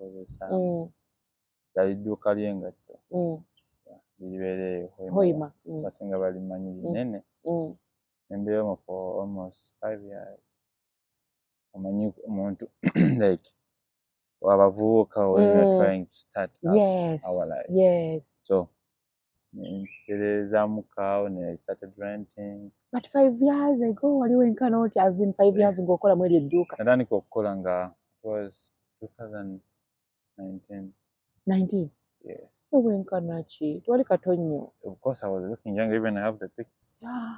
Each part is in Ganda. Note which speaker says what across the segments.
Speaker 1: Nkozesa. Yali dduuka ly'engatto. Liribeera eyo Hoima.
Speaker 2: Hoima.
Speaker 1: Basinga balimanyi, linene. Nembeeramu for almost 5 years. Omanyi omuntu like abavubuka when we are trying to start up our life. So nkitereezaamuko awo ne I started renting.
Speaker 2: But 5 years ago waliwo enkana oti, as in 5 years ng'okola mu eryo edduuka?
Speaker 1: Natandika okukola nga it was 2019.
Speaker 2: 19?
Speaker 1: Yes.
Speaker 2: Obwenkana ki? Twali kato nnyo.
Speaker 1: Of course I was looking young, even I have the pics.
Speaker 2: Yeah.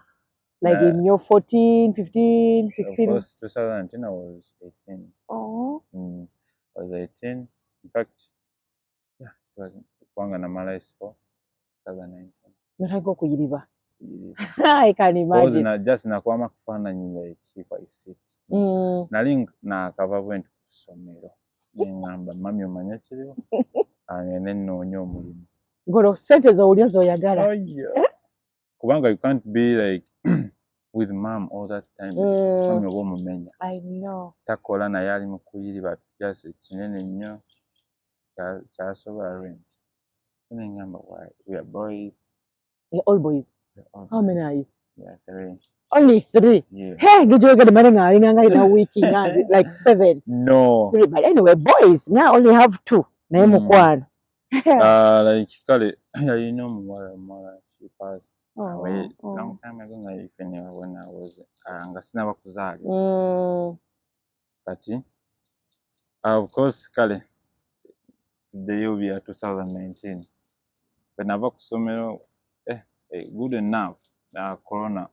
Speaker 2: Like in your 14, 15,
Speaker 1: Of
Speaker 2: 16?
Speaker 1: course, 2019 I was 18.
Speaker 2: Oh.
Speaker 1: I was 18. In fact, yeah, it was kubanga namala S4 2019.
Speaker 2: Natandika okuyiriba. I can
Speaker 1: Because
Speaker 2: imagine.
Speaker 1: Na just nakwama kufaananyi like if I sit. Nali naakava bwe nti ku ssomero. Neŋŋamba, "Mami, omanye ekiriwo? Angende nnoonye omulimu."
Speaker 2: Ng'olwo ssente z'owulya z'oyagala.
Speaker 1: Oh, yeah. Kubanga you can't be like with mom all that time. Mami oba omumenya.
Speaker 2: I know.
Speaker 1: Takola naye ali mu kuyiriba, just ekinene nnyo kyasobola rent. So neŋŋamba, why? We are boys.
Speaker 2: You're all boys.
Speaker 1: We are all
Speaker 2: How many
Speaker 1: boys.
Speaker 2: are you?
Speaker 1: We are three.
Speaker 2: Only three?
Speaker 1: Yeah.
Speaker 2: Hey, ngejogedde mane nga alinga nga alina wiiki nga nze, like seven.
Speaker 1: No.
Speaker 2: Three. But anyway, boys, now only have two. Naye mukwano.
Speaker 1: Like kale yalina omuwala, she passed away long time ago nga even when I was nga sinaba kuzaalibwa. Kati of course kale tuddeyo bya 2019 bwe nava ku ssomero, good enough, corona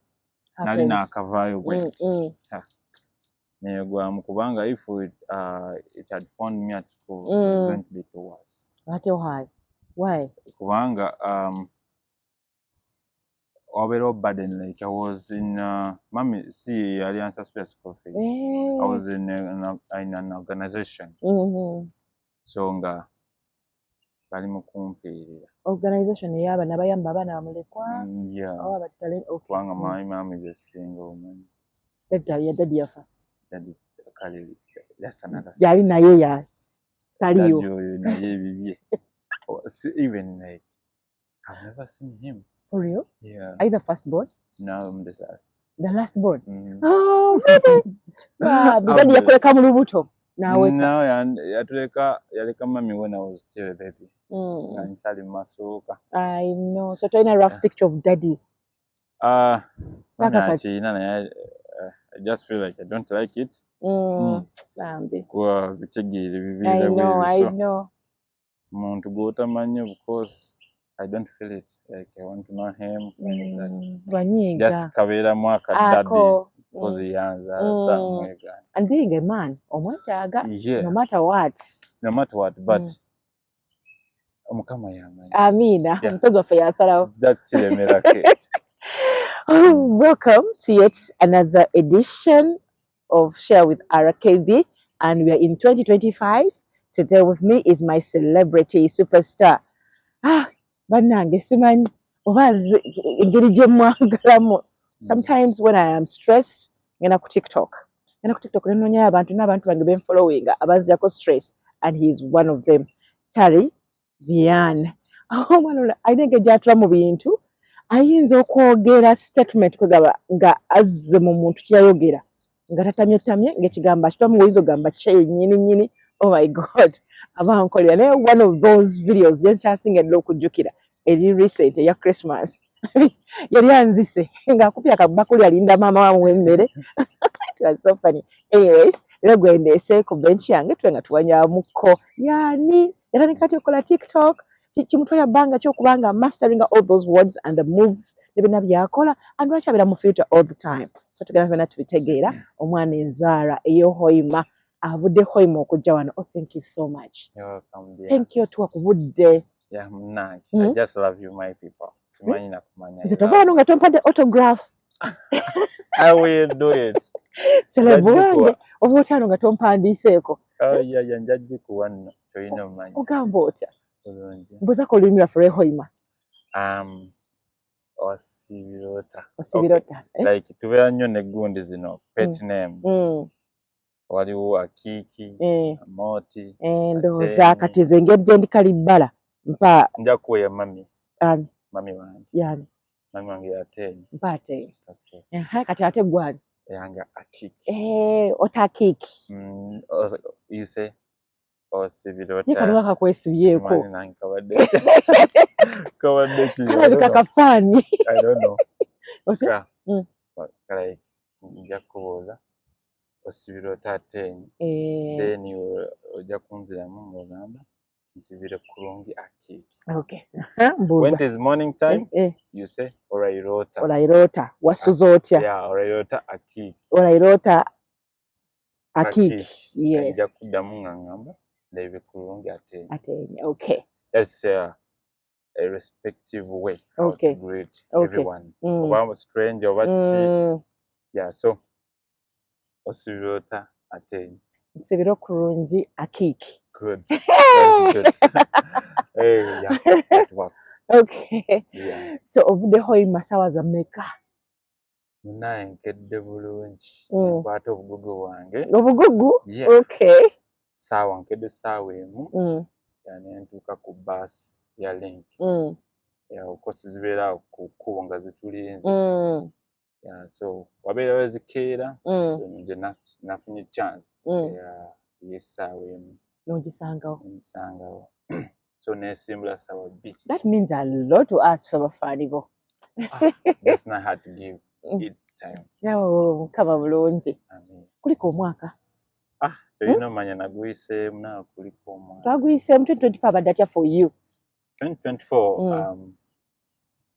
Speaker 1: nali
Speaker 2: Happened.
Speaker 1: naakavaayo bwe nti. Negwamu kubanga if it had found me at school, it was going to be too worse.
Speaker 2: Ate why? Why?
Speaker 1: Kubanga wabeerawo burden, like I was in mami si yali ansasulira school fees. I was in an organization. So nga bali mu kumpeerera.
Speaker 2: Organization ey'abaana abayamba abaana bamulekwa?
Speaker 1: Yeah.
Speaker 2: Oba abatale, okay.
Speaker 1: Kubanga my mom is a single woman.
Speaker 2: Daddy ya daddy yafa?
Speaker 1: Daddy kale, that's another
Speaker 2: Yali naye ya taliyo.
Speaker 1: Daddy oyo naye ebibye. Oh, even like I've never seen him.
Speaker 2: For real?
Speaker 1: Yeah.
Speaker 2: Are you the first born?
Speaker 1: No, I'm the last.
Speaker 2: The last born?
Speaker 1: Mm.
Speaker 2: Oh, really? Wow, daddy yakuleka mu lubuto naaweta?
Speaker 1: No, yatuleka, yaleka mami when I was still a baby. Nga nkyali mu masuuka.
Speaker 2: I know. So tolina rough picture of daddy?
Speaker 1: Mami
Speaker 2: Paka kati.
Speaker 1: akirina naye I just feel like I don't like it.
Speaker 2: Bambi.
Speaker 1: Kuba bitegeere
Speaker 2: I
Speaker 1: bibeera
Speaker 2: know, I
Speaker 1: bwebi. So
Speaker 2: know.
Speaker 1: omuntu gw'otamanyi, of course, I don't feel it like I want to know him like that.
Speaker 2: Wanyiiga.
Speaker 1: Just kabeeramu akadaddy
Speaker 2: Ako.
Speaker 1: because yanzaala, saamwegaana.
Speaker 2: And being a man, omwetaaga no matter what.
Speaker 1: No matter what, but Omukama yamanyi.
Speaker 2: Amiina.
Speaker 1: Yeah.
Speaker 2: Omutozi waffe yasalawo.
Speaker 1: Sijja kiremerako ekyo.
Speaker 2: Oh, welcome to yet another edition of Share with RKB, and we are in 2025. Today with me is my celebrity superstar. Ah, bannange, simanyi oba engeri gye mwagalamu. Sometimes when I am stressed, ngenda ku TikTok. Ngenda ku TikTok ne nnoonyayo abantu n'abantu bange be nfollowinga abanzijako stress, and he is one of them. Tally Vian. Omwana ono alina engeri gy'atula mu bintu, ayinza okwogera statement kwegaba nga azze mu muntu kyeyayogera nga tatamyetamye ng'ekigambo akitwamu, ng'oyinza okugamba kye nnyini nnyini. Oh my God, aba nkolera. Naye one of those videos gye nkyasinga ddala okujjukira eri recent eya Christmas, yali anzise ng'akupya akabakuli alinda maama wamuwa emmere. It was so funny. Anyways, leero gwe ndeese ku bench yange tube nga tuwanyamukko. Yaani yatandika atya okukola TikTok? Kimutwalira bbanga ki okuba nga mastering all those words and the moves ne byonna byakola, and lwaki abeera mu filter all the time? So tugenda fena tubitegeera. Omwana enzaala ey'Hoima, avudde Hoima okujja wano. Oh, thank you so much.
Speaker 1: You're welcome, dear.
Speaker 2: Thank you otuwa ku budde.
Speaker 1: Yeah, munnange. I just love you, my people. Simanyi nakumanya.
Speaker 2: Nze tova wano nga tompadde autograph.
Speaker 1: I will do it.
Speaker 2: Celeb
Speaker 1: Nja
Speaker 2: wange,
Speaker 1: gikuwa.
Speaker 2: oba otya nga tompandiiseeko?
Speaker 1: Oh, yeah, nja gikuwa nno. Kyolina omumanyi.
Speaker 2: Ogamba otya?
Speaker 1: Bulungi.
Speaker 2: Mbuuzako olulimi lwaffe lw'e Hoima.
Speaker 1: Osibirota.
Speaker 2: Osibirota, eh?
Speaker 1: Like tubeera nnyo ne gundi zino pet names. Waliwo Akiiki, Amooti.
Speaker 2: Ndowooza kati nze engeri gye ndi kalibbala mpa.
Speaker 1: Nja kuwa mami.
Speaker 2: Ani?
Speaker 1: Mami wange.
Speaker 2: Yani?
Speaker 1: Mami wange y'Ateenyi.
Speaker 2: Mpa Ateenyi.
Speaker 1: Okay.
Speaker 2: Kati ate gwani?
Speaker 1: Yange Akiiki.
Speaker 2: Ota Akiiki.
Speaker 1: You say osibira
Speaker 2: ota. Ye kaliwa kakwesibyeko.
Speaker 1: Simanyi nange kabadde. Kabadde ki?
Speaker 2: Kalabika kafaani.
Speaker 1: I don't know.
Speaker 2: Otya?
Speaker 1: Like nja kubuuza osibira ota Ateenyi. Then ojja kunziramu ng'ogamba nsibire kurungi Akiiki.
Speaker 2: Okay.
Speaker 1: When it is morning time, you say orairota.
Speaker 2: Orairota. Wasuze otya?
Speaker 1: Yeah, orairota Akiiki.
Speaker 2: Orairota Akiiki. Yes.
Speaker 1: Nja kuddamu nga ngamba ndabye kurungi Ateenyi.
Speaker 2: Ateenyi. Okay.
Speaker 1: That's a respective way how to greet everyone. Oba stranger oba ki. Yeah, so osibira ota Ateenyi.
Speaker 2: Nsibira kurungi Akiiki.
Speaker 1: Good. That is good. Hey, yeah, that works.
Speaker 2: Okay.
Speaker 1: Yeah.
Speaker 2: So ovudde Hoima sawa za mmeka?
Speaker 1: Munaye nkedde bulungi. Nkwata obugugu bwange.
Speaker 2: Obugugu?
Speaker 1: Yeah.
Speaker 2: Okay.
Speaker 1: Saawa nkedde saawa 1. Ne ntuuka ku bus ya Link. Yeah, of course zibeera ku kkubo nga zitulinze. Yeah, so wabeerawo ezikeera. So nze nafunye chance y'essaawa 1.
Speaker 2: N'ogisangawo.
Speaker 1: Ngisangawo. So nesimbula ssaawa 2.
Speaker 2: That means a lot to us ffe bafaani bo.
Speaker 1: That's not hard to give it time.
Speaker 2: No, kaba bulungi. Kuliko omwaka.
Speaker 1: Tolina omanya naguyiseemu naawe kuliko omwaka.
Speaker 2: Twaguyiseemu 2024 abadde atya for you?
Speaker 1: 2024,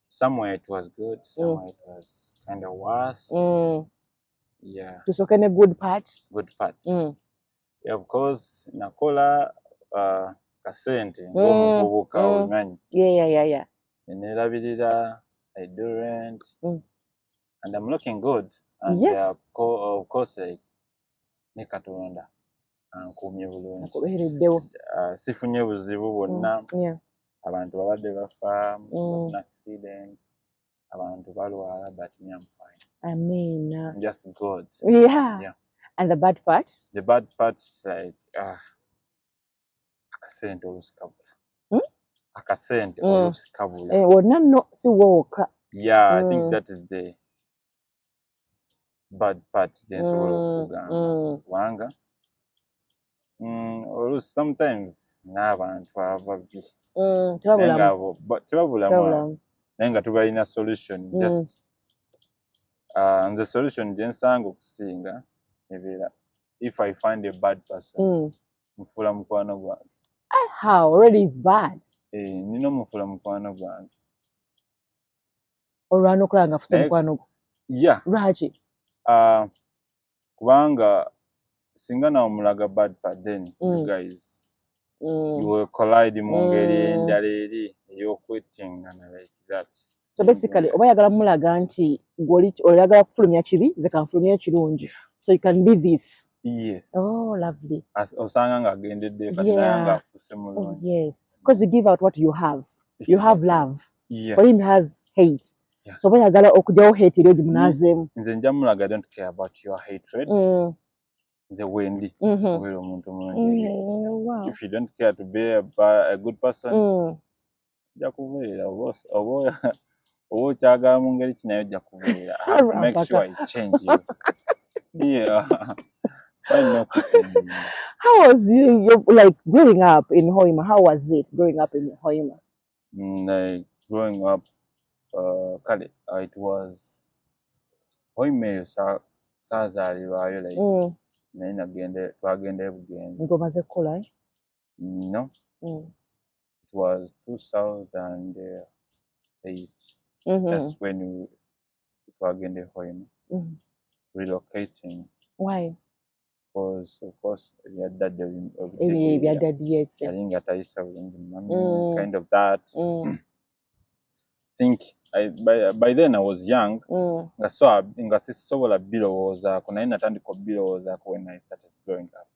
Speaker 1: somewhere it was good, somewhere it was kind of worse. Yeah.
Speaker 2: Tusooke ne good part.
Speaker 1: Good part. Yeah, of course, nakola kasente ng'omuvubuka obimanyi.
Speaker 2: Yeah.
Speaker 1: Neerabirira, I do rent, and I'm looking good. And
Speaker 2: yes.
Speaker 1: Of course, like, ne Katonda ankuumye bulungi.
Speaker 2: Akubeereddewo.
Speaker 1: Sifunye buzibu bwonna. Abantu babadde bafa, bafuna accident, abantu balwala, but me, I'm fine.
Speaker 2: Amen.
Speaker 1: I'm just good.
Speaker 2: Yeah.
Speaker 1: Yeah.
Speaker 2: And the bad part?
Speaker 1: The bad part's like, akasente oluusi kabula. Akasente oluusi kabula.
Speaker 2: Wonna nno si wokka.
Speaker 1: Yeah, I think that is the bad part gye nsobola okugamba. Kubanga oluusi sometimes n'abantu ababi. Tebabulamu. Naye nga tubalina solution. Just nze solution gye nsanga okusinga ebeera if I find a bad person, nfuula mukwano gwange.
Speaker 2: How? Already is bad.
Speaker 1: Nina omufuula mukwano gwange.
Speaker 2: Olwana okulaba nga afuuse mukwano gwo?
Speaker 1: Yeah.
Speaker 2: Lwaki?
Speaker 1: Kubanga singa nawe omulaga bad part, then you guys you will collide mu ngeri endala eri ey'okwettingana like that.
Speaker 2: So basically oba oyagala mulaga nti oyagala kufulumya kibi, nze kanfulumye ekirungi. So you can be this.
Speaker 1: Yes.
Speaker 2: Oh, lovely.
Speaker 1: Osanga ng'agendeddeyo kati naye ng'afuuse mulungi.
Speaker 2: Yes. Because you give out what you have. You have love.
Speaker 1: Yeah.
Speaker 2: For him has hate.
Speaker 1: Yeah.
Speaker 2: So oba oyagala okuggyawo hate eri ogimunaazeemu.
Speaker 1: Nze nja mulaga I don't care about your hatred. Nze wendi obeera omuntu omulungi.
Speaker 2: Wow.
Speaker 1: If you don't care to be a good person, ojja kubeera oba okyagala mu ngeri ki naye ojja kubeera. I have to make sure I change you. Yeah.
Speaker 2: How was you like growing up in Hoima? How was it growing up in Hoima?
Speaker 1: Like growing up, kale it was Hoima eyo saazaalibwayo like naye nagenda twagendayo bugenzi.
Speaker 2: Ng'omaze kukola?
Speaker 1: No. It was 2008. That's when twagenda e Hoima. Relocating.
Speaker 2: Why?
Speaker 1: Because of course ebya daddy
Speaker 2: ebya daddy, yes.
Speaker 1: Yali nga tayisa bulungi mami, kind of that. Think by then I was young. Nga sisobola birowoozaako naye natandika okubirowoozaako when I started growing up.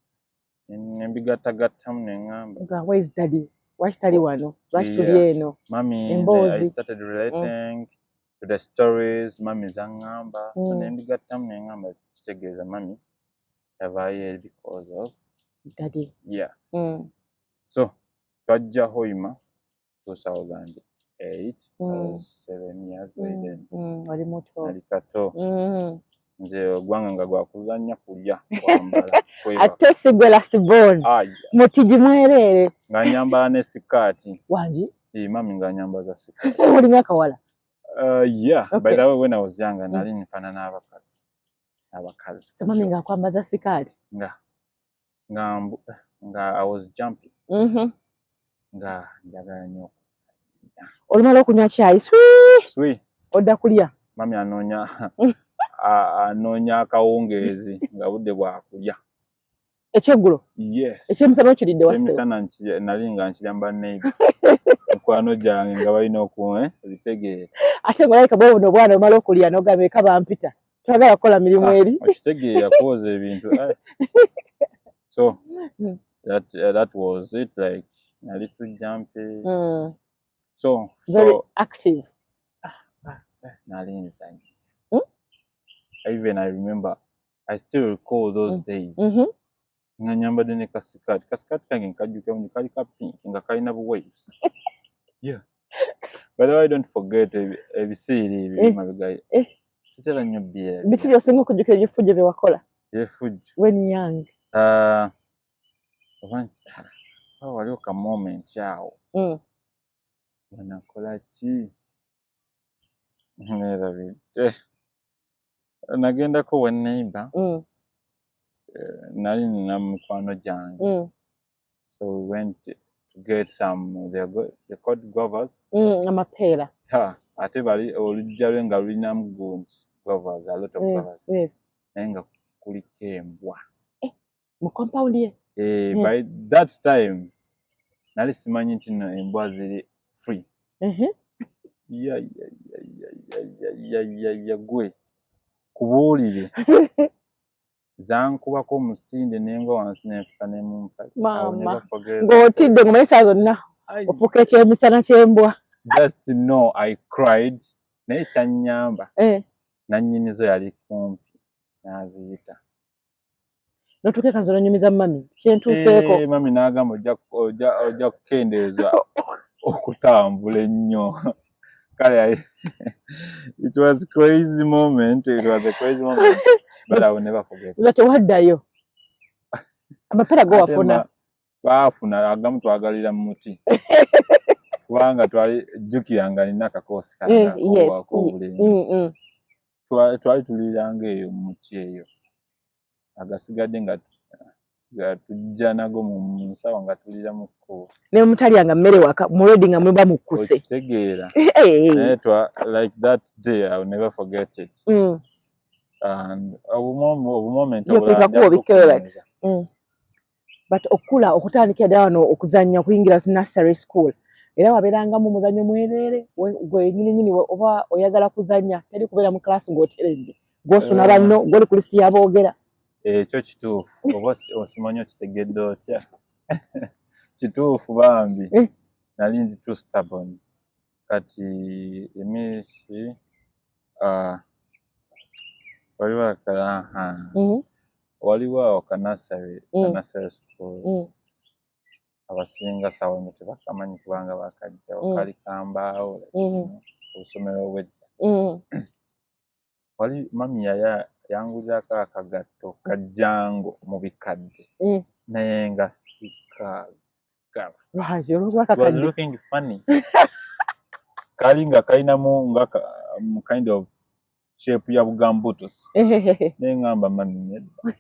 Speaker 1: Ne mbigattagattamu ne ŋŋamba.
Speaker 2: Where is daddy? Lwaki tali wano? Lwaki tuli eno?
Speaker 1: Mami, I started relating to the stories mami zaŋŋamba. So ne mbigattamu ne ŋŋamba kitegeeza mami Yavaayo eri because of
Speaker 2: Daddy.
Speaker 1: Yeah. So twajja Hoima 2008. I was 7 years by then.
Speaker 2: Wali muto.
Speaker 1: Nali kato. Nze ogwange nga gwakuzannya, kulya, kwambala, kwebaka.
Speaker 2: Ate si gwe last born.
Speaker 1: Aya.
Speaker 2: Mutigi mwereere.
Speaker 1: Nga nyambala ne sikaati.
Speaker 2: Wangi?
Speaker 1: Eh, mami nga nyambaza sikaati.
Speaker 2: Olinga akawala.
Speaker 1: Yeah. By the way, when I was younger, nali nfaanana abakazi, abakazi.
Speaker 2: So mami ng'akwambaza sikaati.
Speaker 1: Nga I was jumping, nga njagala nnyo okuzannya.
Speaker 2: Olumala okunywa kyayi swi,
Speaker 1: swi,
Speaker 2: odda kulya.
Speaker 1: Mami anoonya anoonya akawungeezi nga budde bwakulya.
Speaker 2: Ekyeggulo?
Speaker 1: Yes.
Speaker 2: Ekyemisana okiridde wasse?
Speaker 1: Ekyemisana nali nga nkirya mu banneighbor, mikwano gyange nga balina oku ebitegeera.
Speaker 2: Ate ng'olabika bwe buno obwana omala okulya n'ogamba, eka bampita, twagala kukola mirimu eri.
Speaker 1: Okitegeera, kwoza ebintu, eh. So that was it, like nali too jumpy. So
Speaker 2: Very
Speaker 1: so
Speaker 2: active.
Speaker 1: Nali nzanya. Even I remember, I still recall those days nga nyambadde ne kasikaati, kasikaati kange nkajjukira bulungi, kali ka pink nga kalina bu waves. Yeah, by the way, I don't forget ebiseera ebyo emabega. Sitera nnyo byerabira.
Speaker 2: Biki by'osinga okujjukira eby'effujjo bye wakola
Speaker 1: Effujjo?
Speaker 2: when young?
Speaker 1: Ah, oba oba waliwo ka moment awo nga nakola ki, neerabidde. Nagendako we neighbor, nali nina mikwano gyange, so we went to get some, they called guavas.
Speaker 2: Amapeera.
Speaker 1: Ha, ate bali oluggya lwe nga lulinamu gundi guavas, a lot of guavas, naye nga kuliko embwa.
Speaker 2: Mu compound ye?
Speaker 1: Eh, by that time nali simanyi nti nno embwa ziri free. Ya ya ya ya ya ya ya ya ya, gwe kubuulire, zankubako omusinde nengwa wansi nenfuka ne mu mpale.
Speaker 2: Maama, ng'otidde ng'omanyi saa zonna ofuuka ekyemisana ky'embwa.
Speaker 1: Just know I cried, naye kyannyamba, nannyinizo yali kumpi n'aziyita.
Speaker 2: N'otuuka eka nze n'onyumiza mami kyentuuseeko.
Speaker 1: Eh, mami n'agamba ojja kukendeeza okutambula ennyo. Kale it was crazy moment, it was a crazy moment, but I will never forget.
Speaker 2: Nga tewaddayo, amapeera go
Speaker 1: Ate
Speaker 2: wafuna?
Speaker 1: Baafuna agamu, twagalira mu muti kubanga twali jjukira nga nina akakoosi ak'obulenzi. Twali tuliranga eyo mu muti eyo, agasigadde nga tujja nago mu nsawo nga tulira mu kkubo.
Speaker 2: Ne mutalyanga mmere waka muledi nga muba mukkuse.
Speaker 1: Okitegeera? Naye like that day I will never forget it. And obumoment
Speaker 2: obulala
Speaker 1: nja
Speaker 2: obikkeyo bati.
Speaker 1: kukunyumiza.
Speaker 2: But okukula, okutandikira ddala wano okuzannya, okuyingira nursery school, era wabeerangamu muzannyo mwereere gwe nyini nyini, oba oyagala kuzannya, teri kubeera mu class ng'oteredde, gw'osuna banno, gw'oli ku lisiti y'aboogera?
Speaker 1: Ekyo kituufu, oba osimanyi okitegedde otya? Kituufu bambi. Nali ndi too stubborn. Kati emisi waliwo aha, waliwo awo ka nursery, ka nursery school, abasinga sawa eno tebakamanyi kubanga bakajjawo. Kali kambaawo, like, obusomero obwedda. Wali mami yaya yangulirako akagatto kajjango mu bikadde, naye nga sikaagala.
Speaker 2: Lwaki? Olwokuba
Speaker 1: It was
Speaker 2: kakadde?
Speaker 1: looking funny. Kali nga kalinamu nga mu kind of shape ya bugambutos. Naye ngamba, mami nedda,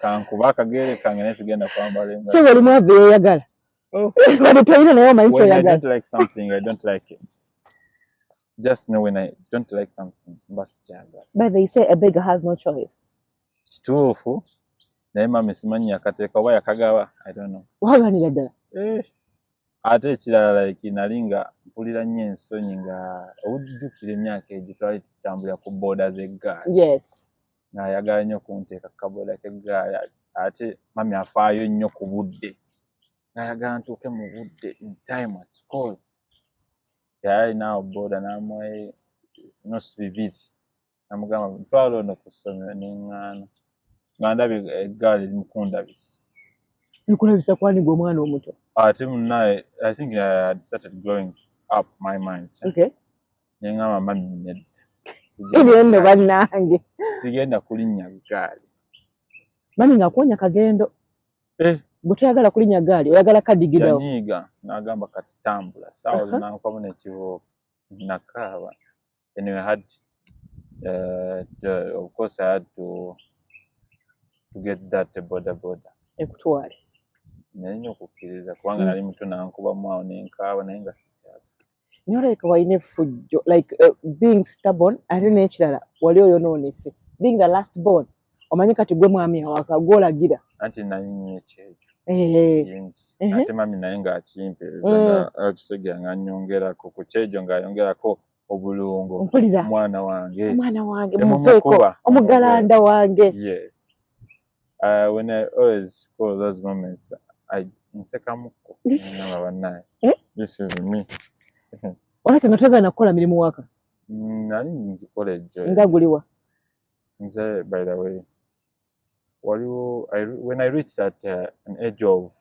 Speaker 1: kankuba akagere kange naye sigenda kwambala engatto.
Speaker 2: So buli mwavu yeeyagala.
Speaker 1: Oh.
Speaker 2: Wadde tolina naye omanyi
Speaker 1: When I
Speaker 2: kyoyagala.
Speaker 1: don't like something, I don't like it. Just know when I don't like something, mba sikyagala.
Speaker 2: But they say a beggar has no choice.
Speaker 1: Kituufu, naye mami simanyi yakateeka oba yakagaba, I don't know.
Speaker 2: Waganira ddala?
Speaker 1: Eh, ate ekirala, like nali nga mpulira nnyo ensonyi nga obujjukira emyaka egyo twali tutambulira ku booda z'eggaali. Ng'ayagala nnyo okunteeka ku kabooda k'eggaali, ate mami afaayo nnyo ku budde, ng'ayagala ntuuke mu budde, in time at school. Yali alina awo booda n'amuwa nusu bibiri, namugamba mutwalo ono ku ssomero, neŋŋaana. Nga ndabye eggaali eri mukundabisa.
Speaker 2: Ekulabisa kwani gwe omwana omuto?
Speaker 1: Ate munaye, I think I had started growing up my mind. Neŋŋamba, "Mami, nedda."
Speaker 2: Ebyo nno bannange.
Speaker 1: Sigenda kulinnya ggaali.
Speaker 2: Mami ng'akuwonya kagendo.
Speaker 1: Eh.
Speaker 2: Gwe toyagala kulinnya ggaali, oyagala kadigidawo.
Speaker 1: Yanyiiga n'agamba, "Kati tambula." Saawa nankubamu n'ekibooko, nakaaba. Anyway, I had of course I had to get that boda boda.
Speaker 2: Ekutwale.
Speaker 1: Nalina okukkiriza kubanga nali muto, nankubamu awo nenkaaba, naye nga sikyala.
Speaker 2: Naye olabika walina effujjo, like being stubborn. Ate n'ekirala, wali oyonoonese being the last born. Omanyi kati gwe mwami awaka, gw'olagira.
Speaker 1: Anti nali nnyo ekyejo kingi. Ate mami naye ng'akimpeereza, nga akitegera, nga nnyongerako ku kyejo, ng'ayongerako obulungo.
Speaker 2: Mpulira.
Speaker 1: Omwana wange.
Speaker 2: Omwana wange.
Speaker 1: Temumukuba.
Speaker 2: Muveeko omugalanda wange.
Speaker 1: Yes, when I always call those moments, I nsekamuko, ngamba, "Bannaye,
Speaker 2: Eh?
Speaker 1: this is me."
Speaker 2: Olabika nga toyagala nakukola mirimu waka.
Speaker 1: Nali ngikola ejjo.
Speaker 2: Nga guliwa?
Speaker 1: Nze, by the way, waliwo when I reached at an age of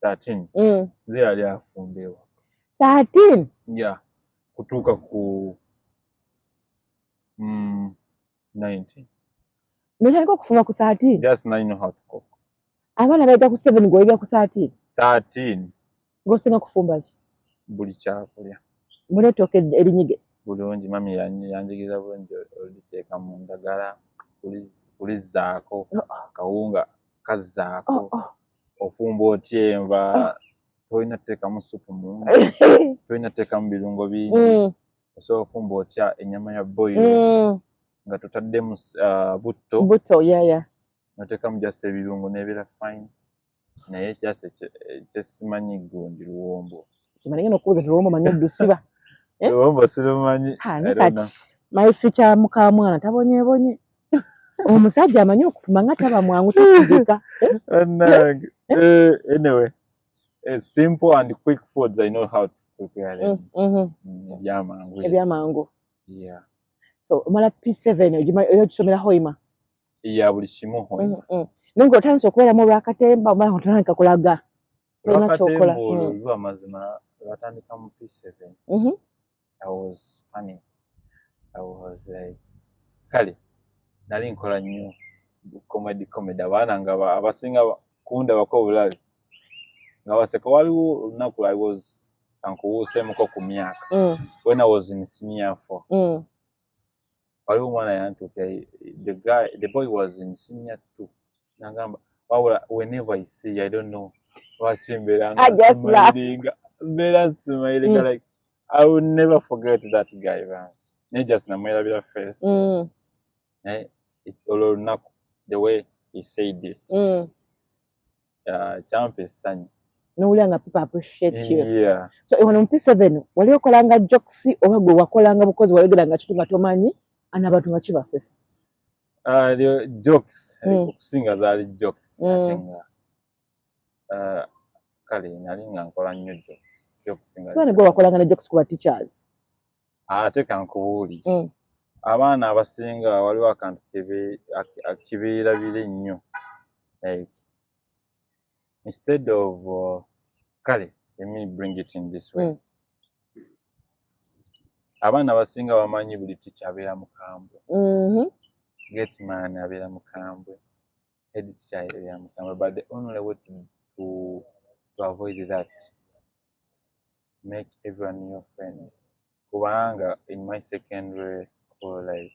Speaker 1: 13, nze yali afumba ewaka.
Speaker 2: 13?
Speaker 1: Yeah, kutuuka ku 19.
Speaker 2: Notandika okufumba ku 13?
Speaker 1: Just now you know how to cook.
Speaker 2: Abaana bayiga ku 7, gweoyiga ku 13?
Speaker 1: 13.
Speaker 2: Ng'osinga kufumba ki?
Speaker 1: Buli kyakulya.
Speaker 2: Muli ettooke erinyige?
Speaker 1: Bulungi, mami yanjigiriza bulungi oliteeka mu ndagala, kulizzaako kawunga, kazzaako. Ofumba otya enva? Tolina kuteekamu supu mungi, tolina kuteekamu birungo bingi. Osobola ofumba otya ennyama ya boilo nga totaddemu butto?
Speaker 2: Butto, yeah.
Speaker 1: Noteekamu just ebirungo n'ebeera fine, naye just kyesimanyi gundi luwombo.
Speaker 2: Kimanyi ngenda okubuuza ti luwombo manyi oddusiba. Eh?
Speaker 1: Luwombo sirumanyi.
Speaker 2: Ha,
Speaker 1: I
Speaker 2: ne
Speaker 1: don't know.
Speaker 2: kati my future mukamwana tabonyebonye, omusajja amanyi okufumba nga taba mwangu, tafugika.
Speaker 1: Bannange. Eh, anyway, simple and quick foods, I know how to prepare them. Ebyamangu.
Speaker 2: Ebyamangu.
Speaker 1: Yeah.
Speaker 2: So omala P7, era ogisomera Hoima?
Speaker 1: Ya, buli kimu Hoima.
Speaker 2: Naye ng'otandise okubeeramu olwakatemba, omala otandika kulaga tolina kyokola.
Speaker 1: Lwakatemba olwo lwa mazima lwatandika mu P7. I was funny. I was like, kale nali nkola nnyo comedy comedy, abaana nga abasinga kundabako obulabe nga baseka. Waliwo olunaku I was ankuwuuseemuko ku myaka, when I was in senior four, waliwo omwana yantuukira. The guy, the boy was in senior two, nagamba, "Wabula whenever I see you, I don't know lwaki mbeera nga
Speaker 2: I just laugh.
Speaker 1: smilinga, mbeera smilinga." Like, I will never forget that guy, man. Naye just namwerabira face. Naye olwo olunaku, the way he said it, kyampa essanyu.
Speaker 2: Nowulira nga people appreciate you.
Speaker 1: Yeah.
Speaker 2: So wano mu P7 wali okolanga jokes oba gwe wakolanga bukozi, wayogeranga kitu nga tomanyi ana abantu nga kibasesa?
Speaker 1: The jokes, okusinga zaali jokes. Ate nga kale nali nga nkola nnyo jokes, jokes nga
Speaker 2: Siba ne gwe wakolanga ne jokes ku ba teachers?
Speaker 1: Ate kankubuulire, abaana abasinga waliwo akantu kibeerabira ennyo. Like, instead of kale let me bring it in this way. Abaana abasinga bamanyi buli teacher abeera mukambwe, gateman abeera mukambwe, head teacher abeera mukambwe, but the only way to avoid that, make everyone your friend. Kubanga in my secondary school life,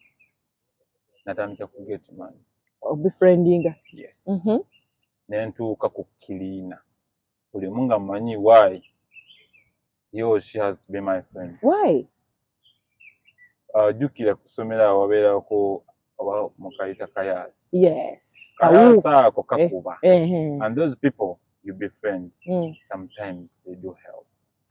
Speaker 1: natandika ku gateman.
Speaker 2: Obefriendinga.
Speaker 1: Yes. Ne ntuuka ku cleaner, buli omu nga mmanyi why he or she has to be my friend.
Speaker 2: Why?
Speaker 1: Jjukira ku ssomero awo wabeerako oba mukayita kayaasi.
Speaker 2: Yes.
Speaker 1: Kayaasi ako kakuba.
Speaker 2: Ehe.
Speaker 1: And those people you befriend, sometimes they do help.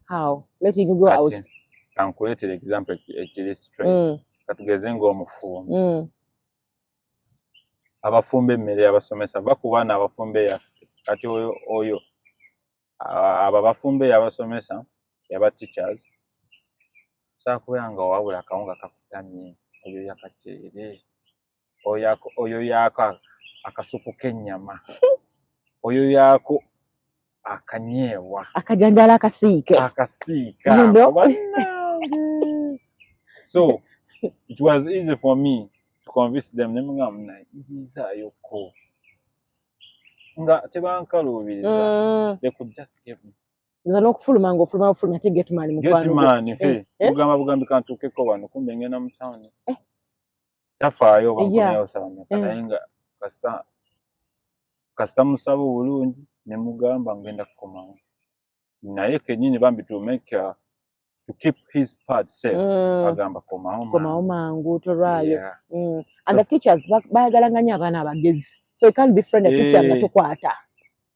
Speaker 2: How? Letting you go out?
Speaker 1: Kati kankuleetera example ekiri straight. Katugeze ng'omufumbi, abafumba emmere abasomesa bakuba n'abafumba eyaffe. Kati oyo abo abafumba eyabasomesa, yaba teachers, osobola kubeera nga wabula akawunga kakutamye, oyo yakakyere, oyo yako. Akasupu k'ennyama, oyoyaako akanyeebwa.
Speaker 2: Akajanjala akasiike.
Speaker 1: Akasiika.
Speaker 2: You know?
Speaker 1: Ako bannange. So it was easy for me to convince them, ne mugamba, "Munayigizaayoko," nga tebankaluubiriza. They could just give me.
Speaker 2: Nza n'okufuluma ng'ofuluma bufulumi, ate gateman mukwano gwo.
Speaker 1: Gateman, hey,
Speaker 2: Eh?
Speaker 1: mugamba bugambi kantuukeko wano, kumbe ngenda mu town.
Speaker 2: Eh.
Speaker 1: Tafaayo oba nkomyewo ssaawa mmeka, naye nga kasita musaba obulungi ne mugamba ngenda kukomawo, naye kennyini bambi to make to keep his part safe, agamba komawo
Speaker 2: Komawo
Speaker 1: mangu.
Speaker 2: Mangu, tolwayo.
Speaker 1: Yeah.
Speaker 2: And the teachers bayagalanga nnyo abaana abagezi, so you can't befriend a teacher nga
Speaker 1: Eh.
Speaker 2: tokwata.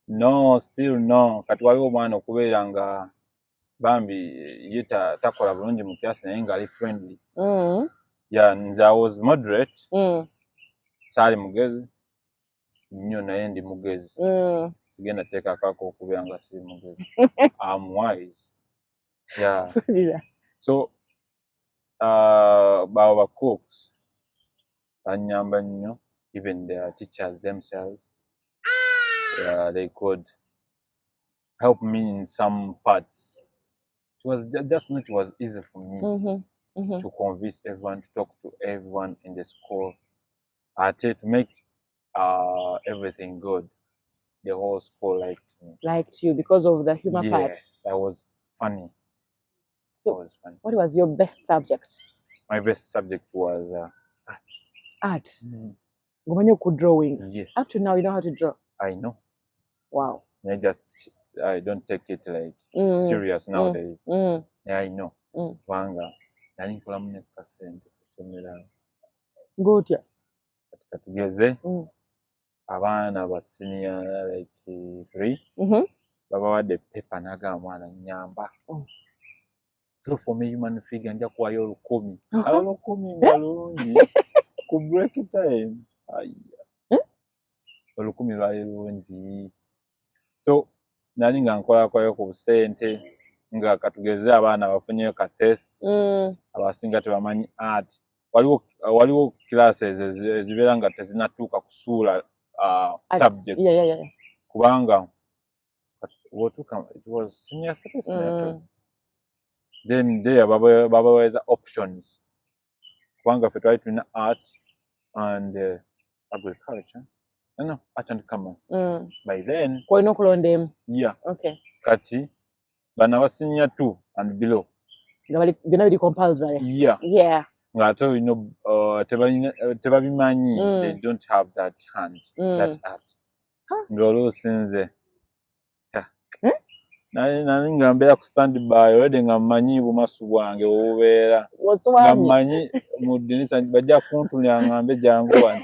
Speaker 1: No, still no. Kati waliwo omwana okubeera nga bambi ye takola bulungi mu class, naye ng'ali friendly. Yeah, nze I was moderate. Saali mugezi nnyo, naye ndi mugezi. Sigenda teekakako okubeera nga siri mugezi. I'm wise, yeah.
Speaker 2: Mpulira.
Speaker 1: So babo ba cooks banyamba nnyo. Even the teachers themselves, they could help me in some parts. It was just not, it was easy for me to convince everyone, to talk to everyone in the school, ate to make everything good. The whole school liked me.
Speaker 2: Liked you because of the humor part.
Speaker 1: Yes, I was funny.
Speaker 2: So-
Speaker 1: I was funny.
Speaker 2: What was your best subject?
Speaker 1: My best subject was art.
Speaker 2: Art. Ng'omanyi okudrawing?
Speaker 1: Yes.
Speaker 2: Up to now you know how to draw?
Speaker 1: I know.
Speaker 2: Wow.
Speaker 1: I just, I don't take it like serious nowadays. Yeah, I know. Kubanga nali nkolamu ne kasente kusomera.
Speaker 2: Ng'otya?
Speaker 1: Kati katugeze abaana ba senior like three babawadde paper, n'agamba, "Mwana, nnyamba. Draw for me human figure, nja kuwayo 1,000." 1,000 nga lungi ku break time. Aya.
Speaker 2: Eh?
Speaker 1: 1,000 lwali lungi, so nali nga nkolakoyo ku busente, nga katugeze abaana bafunyeyo ka test, abasinga tebamanyi art. Waliwo classes ezibeera nga tezinatuuka kusuula
Speaker 2: Art.
Speaker 1: subjects, kubanga bw'otuuka, it was senior three, senior two, then there babaweeza options, kubanga ffe twali tulina art and agriculture, no, art and commerce. By then
Speaker 2: Kw'olina okulonda emu.
Speaker 1: Yeah.
Speaker 2: Okay.
Speaker 1: Kati bano aba senior two and below,
Speaker 2: Nga bali byonna biri compulsory.
Speaker 1: Yeah. Ng'ate olina tebabimanyi. They don't have that hand, that art.
Speaker 2: Huh?
Speaker 1: Ng'oluusi nze
Speaker 2: Eh?
Speaker 1: nali nga mbeera ku stand by already, nga mmanyi bumasu bwange webubeera, nga
Speaker 2: Oswamye.
Speaker 1: mmanyi mu ddinisa bajja kuntumya, ngambe, "Jangu wano,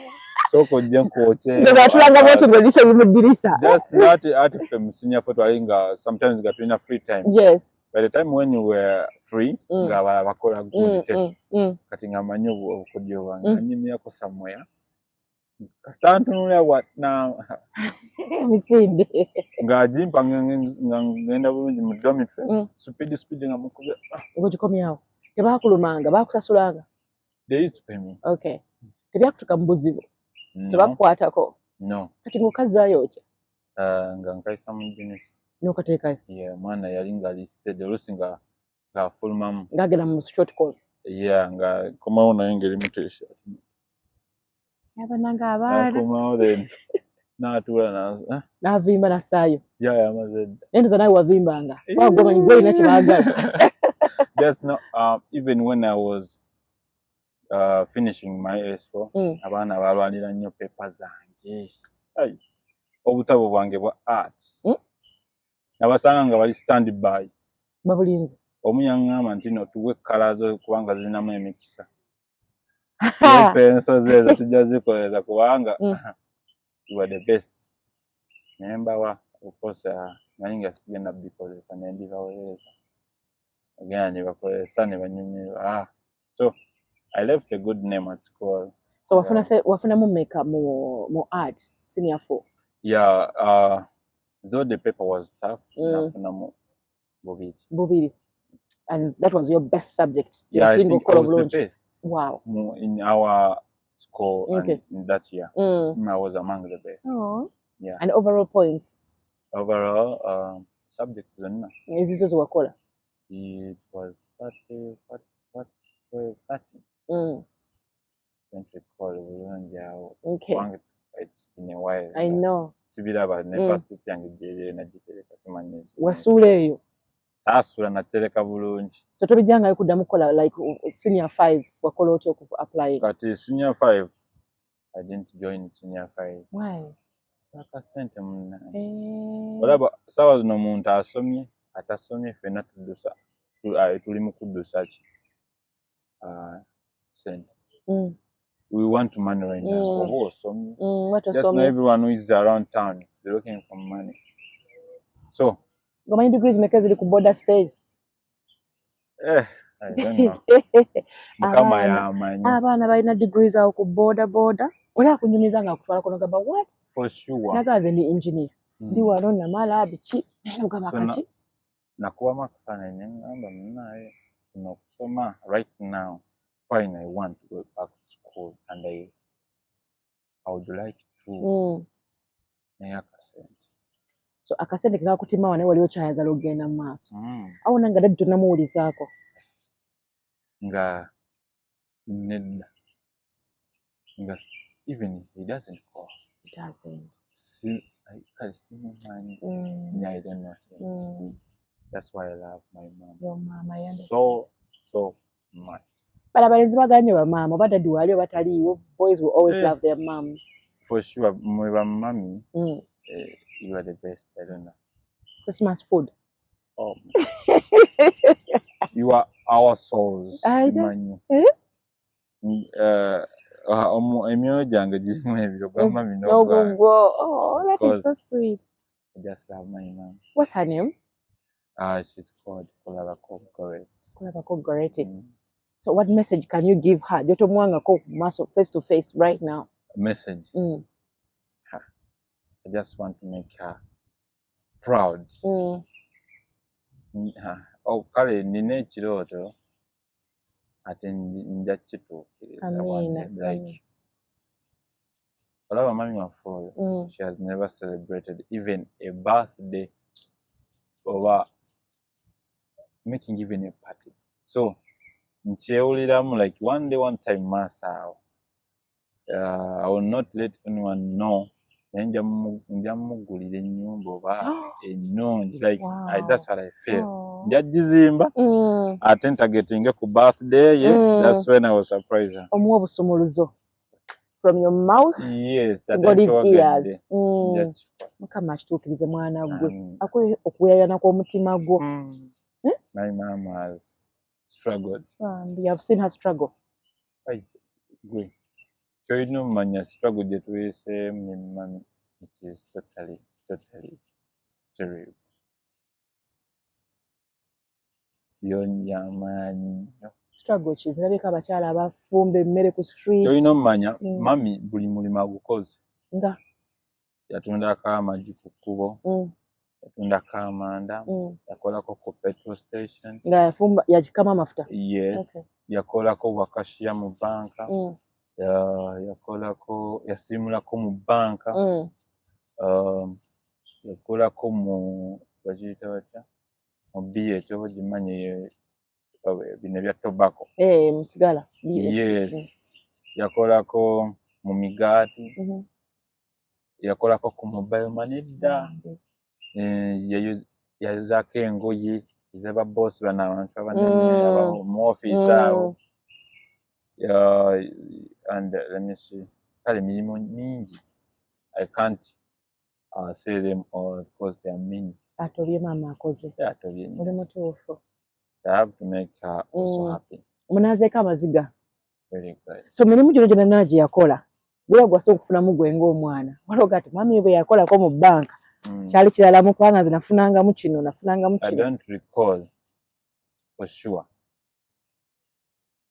Speaker 1: sooka ojje nkwokye."
Speaker 2: Nga batulanga bwoti ng'eriiso liri mu ddirisa.
Speaker 1: Just that ati ffe mu senior four twali nga sometimes nga tulina free time. By the time when we were free, nga abalala bakola good tests, kati nga mmanyi obukodyo bwange, nga nyimirako somewhere, kasita ntunulira bwa na
Speaker 2: Emisinde.
Speaker 1: Ng'agimpa, nga ngenda bulungi mu dormitory, speed speed, nga mukube.
Speaker 2: Ng'ogikomyawo. Tebakulumanga, bakusasulanga?
Speaker 1: They used to pay me.
Speaker 2: Okay. Tebyakutuka mu buzibu?
Speaker 1: No.
Speaker 2: Tebakukwatako?
Speaker 1: No.
Speaker 2: Kati ng'okazzaayo otya?
Speaker 1: Nga nkayisa mu ddinisa.
Speaker 2: N'okateekayo?
Speaker 1: Yeah, omwana yali nga listed, oluusi nga ng'afulumamu.
Speaker 2: Ng'agenda mu short call.
Speaker 1: Yeah, nga komawo naye ng'erimu t-shirt.
Speaker 2: Abananga abaana.
Speaker 1: Akomawo, then n'atuula ah,
Speaker 2: N'avimba n'assaayo.
Speaker 1: Yeah, yamaze dda.
Speaker 2: Naye ndoza naawe wavimbanga. Kubanga gwe omanyi gwe olina kye baagala.
Speaker 1: Just no, even when I was finishing my S4, abaana balwanira nnyo paper zange. Ai, obutabo bwange bwa art. Nabasanga nga bali stand by.
Speaker 2: Babulinze.
Speaker 1: Omu yaŋŋamba nti, "No, tuwe colour zo kubanga zirinamu emikisa. Penso zeezo tujja zikozesa kubanga you are the best." Naye mbawa, of course, nali nga sigenda bikozesa, ne mbibaweereza. Bagenda ne bakozesa ne banyumirwa. Ah, so I left a good name at school.
Speaker 2: So wafuna wafunamu mmeka mu art senior four?
Speaker 1: Yeah, though the paper was tough, nafunamu 2.
Speaker 2: 2. And that was your best subject?
Speaker 1: Yeah, I
Speaker 2: Yasinga
Speaker 1: think I
Speaker 2: okukola
Speaker 1: was the
Speaker 2: obulungi?
Speaker 1: best.
Speaker 2: Wow.
Speaker 1: In our score
Speaker 2: Okay.
Speaker 1: and that year. I was among the best.
Speaker 2: Oh.
Speaker 1: Yeah.
Speaker 2: And overall points?
Speaker 1: Overall, subjects zonna.
Speaker 2: Ezizo zewakola.
Speaker 1: It was 30, what, what, 12, 30. Don't recall bulungi awo. Kubanga it's been a while.
Speaker 2: I know.
Speaker 1: Sibiraba ne passport yange gyeri nagitereka, simanyi.
Speaker 2: Wasuula eyo?
Speaker 1: Saasula, natereka bulungi.
Speaker 2: So tobijjangayo kuddamu kukola, like senior 5 wakola otya oku apply?
Speaker 1: Kati senior 5, I didn't join senior 5.
Speaker 2: Why?
Speaker 1: Akasente, munnange.
Speaker 2: Eh.
Speaker 1: Olaba saawa zino omuntu asomye atasomye ffenna tuddusa, tuli mu kuddusa ki? Sente. We want money right now. Oba osomye,
Speaker 2: what
Speaker 1: just know
Speaker 2: osomye?
Speaker 1: Everyone who is around town, they're looking for money, so
Speaker 2: Ng'omanyi degrees meka ziri ku border stage?
Speaker 1: Eh, I don't know, Mukama yamanyi.
Speaker 2: Abaana balina degrees awo ku border border. Oli akunyumiza nga akutwalako nogamba, "What?"
Speaker 1: For sure.
Speaker 2: Nagaa nze ndi engineer. Ndi wano namala biki, naye nogamba
Speaker 1: So
Speaker 2: kaki.
Speaker 1: Nakubamu akafaananyi ne ŋŋamba, "Munnaaye, kuno okusoma right now, fine, I want to go back to school and I would like to, naye akasente."
Speaker 2: So akasente kekakutimawa, naye wali okyayagala okugenda mu maaso.
Speaker 1: Mm.
Speaker 2: Awo nange daddy tonamuwulizaako?
Speaker 1: Nga nedda, nga even he doesn't call.
Speaker 2: Doesn't.
Speaker 1: Si, kale simumanyi. Yeah, I don't know him. That's why I love my mom
Speaker 2: Your mama, I understand.
Speaker 1: so so much.
Speaker 2: But abalenzi baganye bamaama, oba daddy waali oba taliiwo, boys will always
Speaker 1: Eh.
Speaker 2: love their moms.
Speaker 1: For sure, mwe bamami, eh, you are the best. I don't know.
Speaker 2: Christmas food.
Speaker 1: Oh, you are our souls.
Speaker 2: I don't-
Speaker 1: Simanyi.
Speaker 2: Eh?
Speaker 1: Emyoyo gyange girimu ebiro gwa mami n'ogwange.
Speaker 2: Ogwo. Oh, that is so
Speaker 1: Because-
Speaker 2: sweet.
Speaker 1: I just love my mom.
Speaker 2: What's her name?
Speaker 1: She's called Kulabako Goret.
Speaker 2: Kulabako Goretti.
Speaker 1: Mm.
Speaker 2: So what message can you give her gyotomuwangako ku maaso, face to face, right now?
Speaker 1: Message. I just want to make her proud. Oh, kale nina ekirooto ate nja kituukiriza one
Speaker 2: Amiina,
Speaker 1: day. Like, olaba mami waffe oyo, she has never celebrated even a birthday oba making even a party. So nkyewuliramu like one day, one time, maaso awo, I will not let anyone know, naye nja mugulira ennyumba oba ennungi, like that's what I feel.
Speaker 2: Oh.
Speaker 1: Nja gizimba ate ntargetinge ku birthday ye. That's when I will surprise her.
Speaker 2: Omuwa obusumuluzo from your mouth
Speaker 1: Yes,
Speaker 2: to
Speaker 1: ate
Speaker 2: God's
Speaker 1: nkyogedde.
Speaker 2: ears.
Speaker 1: Nja kikola.
Speaker 2: Mukama akituukirize, mwana gwe.
Speaker 1: Amiina.
Speaker 2: Akuwe okuyayana kw'omutima gwo. Eh?
Speaker 1: My mom has struggled.
Speaker 2: Bambi, I've seen her struggle.
Speaker 1: Ai, gwe kyolina omumanya struggle gye tuyiseemu ne mami, it is totally totally terrible. Yo yamaanyi nnyo.
Speaker 2: Struggle ki? Zirabika abakyala abafumba emmere ku street.
Speaker 1: Kyolina omumanya, mami buli mulimu agukoze.
Speaker 2: Nga
Speaker 1: Yatundako amagi ku kkubo, yatundako amanda, yakolako ku petrol station.
Speaker 2: Nga yafumba, yagikamu amafuta?
Speaker 1: Yes. Yakolako bwa cashier mu banka. Yakolako, yasiimulako mu banka. Yakolako mu, bakiyita batya, mu BH, oba ogimanyi, bino ebya tobacco.
Speaker 2: Eh, musigala. BH.
Speaker 1: Yes. Yakolako mu migaati. Yakolako ku mobile money dda. Eh, yayozaako engoye ez'ababosi bano, abantu abanene mu ofiisi awo. And let me see, kale emirimu mingi, I can't say them all because they are many.
Speaker 2: Atobye, maama akoze.
Speaker 1: Yeah, atobye nnyo.
Speaker 2: Oli mutuufu.
Speaker 1: I have to make her also happy.
Speaker 2: Munaazeeko amaziga.
Speaker 1: Very good.
Speaker 2: So mirimu gino gyonna gye yakola, gwe gwasa okufunamu gwe ng'omwana, waliwo gati mami bwe yakolako mu banka kyali kiralamu, kubanga nze nafunangamu kino, nafunangamu
Speaker 1: I
Speaker 2: kino.
Speaker 1: don't recall for sure,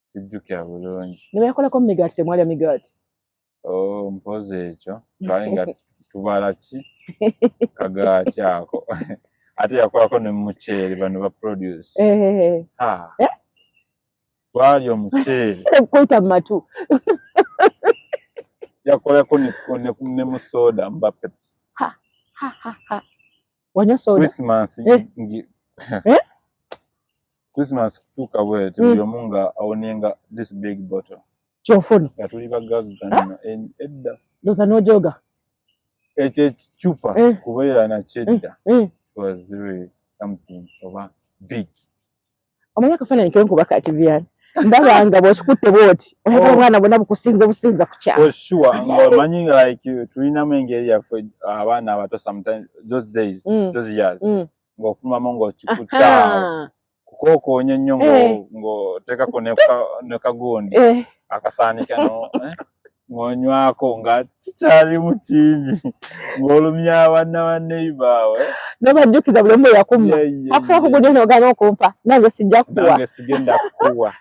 Speaker 1: sijjukira bulungi.
Speaker 2: Ne bwe yakolako mu migaati, temwalya migaati?
Speaker 1: Oh, mpozi ekyo twali nga tubala ki kagaati ako, ate yakolako ne muceere, bano ba produce.
Speaker 2: Eh,
Speaker 1: Ha.
Speaker 2: Eh?
Speaker 1: Twalya omuceere.
Speaker 2: Kuyita mu matu.
Speaker 1: Yakolako ne mu soda mba Pepsi.
Speaker 2: Ha ha ha, wanywa soda?
Speaker 1: Christmas.
Speaker 2: Eh. Eh?
Speaker 1: Christmas kutuuka bweti, buli omu nga awoninga this big bottle.
Speaker 2: Kyofuna.
Speaker 1: Nga tuli bagagga nno edda.
Speaker 2: Ndowooza n'ojooga.
Speaker 1: Ekyo ekicupa kubeera nakyo edda was really something oba big.
Speaker 2: Omanyi akafaananyi kenkuba kati, Vian, ndaba nga bw'okikutte bwoti oyagala obwana bwonna bukusinze businza ku kyalo.
Speaker 1: For sure, ng'omanyi like tulinamu engeri yaffe abaana abato sometimes those days, those years, ng'ofumamu ng'okikutte awo kukookoonya ennyo, ng'oteekako ne kagundi akasaanika no ng'onywako nga kikyalimu kingi, ng'olumya banna banneighbour.
Speaker 2: N'obajjukiza buli omu yakumma akusaba kugunya n'ogaana okumpa, nange sijja kukuwa.
Speaker 1: Nange sigenda kukuwa.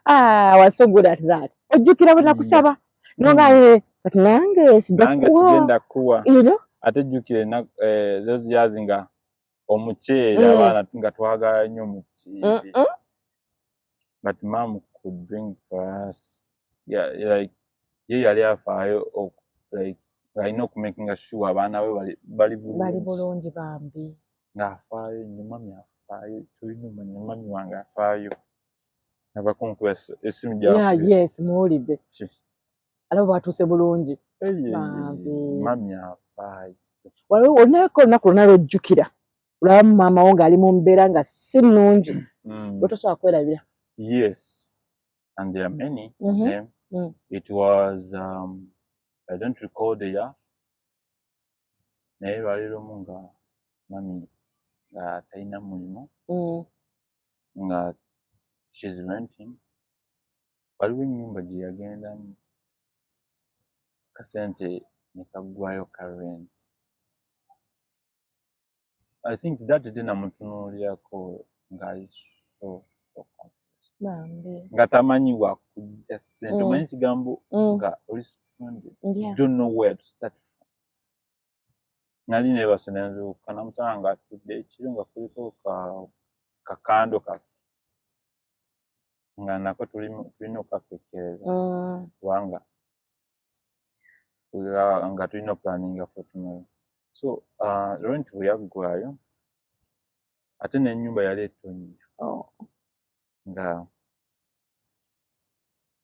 Speaker 2: Ah, I was so good at that. Ojjukira bwe nakusaba nogaana, kati nange sijja
Speaker 1: Nange
Speaker 2: kukuwa.
Speaker 1: sigenda kukuwa.
Speaker 2: You know?
Speaker 1: Ate jjukira those years nga omuceere, abaana nga twagala nnyo omuceere, but mom could bring for us, yeah, like ye yali afaayo like alina okumakinga sure abaana be bali
Speaker 2: bali
Speaker 1: bulungi.
Speaker 2: Bulungi bambi.
Speaker 1: Ng'afaayo nnyo, mummy afaayo, tulina omanya mummy wange afaayo, ava kunkuba essimu. Gyakubye.
Speaker 2: Yes, muwulidde alaba bwatuuse bulungi. Bambi.
Speaker 1: Mummy afaayo.
Speaker 2: Waliwo olunako olunaku lwonna lwojjukira lwamu maama wo ng'ali mu mbeera nga si nnungi lwotosobola kwerabira?
Speaker 1: Yes, and there are many of them. It was I don't recall the year, naye lwali lumu nga mummy nga talina mulimu, nga she's renting, waliwo ennyumba gye yagendamu, kasente ne kaggwayo ka rent. I think that day namutunuulirako ng'ali so so confused,
Speaker 2: Bambi.
Speaker 1: Nga tamanyi wakujja ssente. Omanyi ekigambo nga oli stranded, you don't know where to start from. Nali neebase nenzuukuka namusanga nga atudde ekiro nga kuliko kakando kaffe nga nako tulina okukakekkereza kubanga nga tulina oplanninga for tomorrow. So rent bwe yaggwayo ate n'ennyumba yali etonnya, nga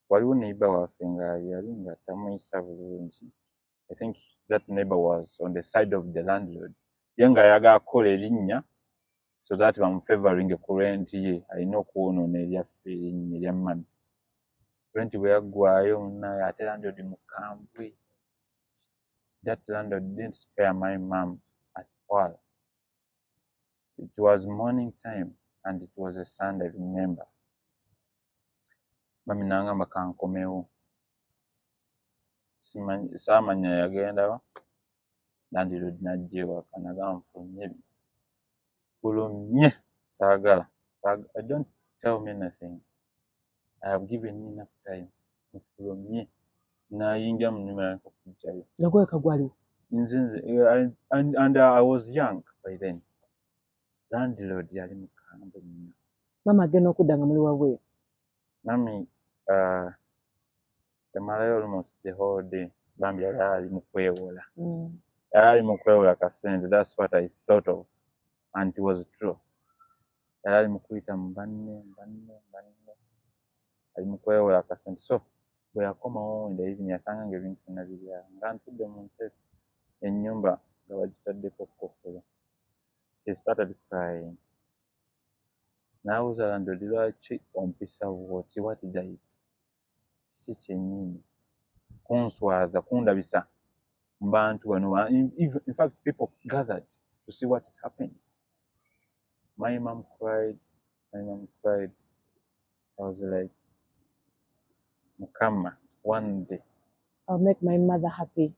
Speaker 1: waliwo neighbor waffe nga yali nga tamuyisa bulungi. I think that neighbor was on the side of the landlord, ye nga ayagala kukola erinnya so that bamufavoringe ku rent, ye alina okwonoona eryaffe erinnya erya mummy. Rent bwe yaggwayo munnaye, ate landlord mukambwe. That landlord didn't spare my mom at all. It was morning time and it was a Sunday, remember. Mummy n'angamba kankomewo. Simanyi, saamanya yagendawa. Landlord n'ajja ewaka n'agamba nfulumye ebintu. Fulumye, saagala. Don't tell me anything. I have given you enough time. Nfulumye. N'ayingira mu nnyumba n'atandika okuggyayo.
Speaker 2: Nga gweka gwaliwo?
Speaker 1: Nze and I was young by then. Landlord yali mukambwe nnyo.
Speaker 2: Maama agenda okudda nga muli wabweru?
Speaker 1: Mummy yamalayo almost the whole day. Bambi yali ali mu kwewola. Yali ali mu kwewola kasente. That's what I thought of. And it was true. Yali ali mu kuyita mu banne, banne, banne. Ali mu kwewola kasente. So bwe yakomawo in the evening yasanga ng'ebintu byonna biri awo. Nga ntudde mu ntebe, ennyumba nga bagitaddeko kkofolo. She started crying. N'abuuza landlord, lwaki ompisa bw'oti? What did I do? Si kyennyini kunswaza, kundabisa mu bantu bano. In fact, people gathered to see what is happening. My mom cried, my mom cried. I was like, Mukama, one day
Speaker 2: I'll make my mother happy.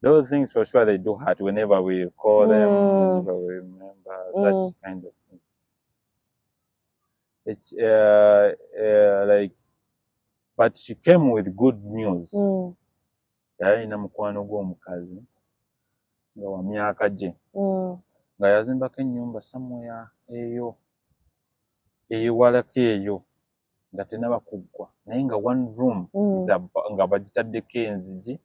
Speaker 1: Those things for sure they do hurt whenever we call them, whenever we remember such kind of things. It's like, but she came with good news. Yali alina mukwano gw'omukazi nga wa myaka gye, nga yazimbako ennyumba somewhere eyo ewalako eyo. Nga tenaba kuggwa, naye nga one room nga bagitaddeko enzigi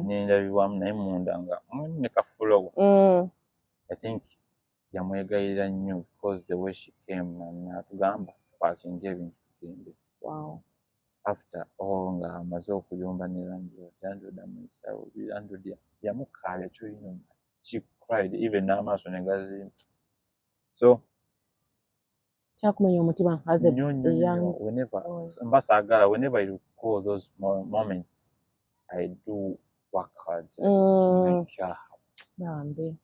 Speaker 1: n'endabirwamu, naye munda nga mulimu ne kafuloowa. I think yamwegayirira nnyo because the way she came n'atugamba tupakinge ebintu tugende. After all nga amaze okuyomba ne landlord, landlord amuyisa bubi, landlord yamukaabya kyolina. She cried even n'amaaso ne gazimba. So
Speaker 2: Kyakumenya omutima as a
Speaker 1: nnyo nnyo
Speaker 2: young
Speaker 1: nnyo. Whenever
Speaker 2: boy.
Speaker 1: Mba saagala, whenever I recall those moments, I do work hard to make her happy.
Speaker 2: Bambi.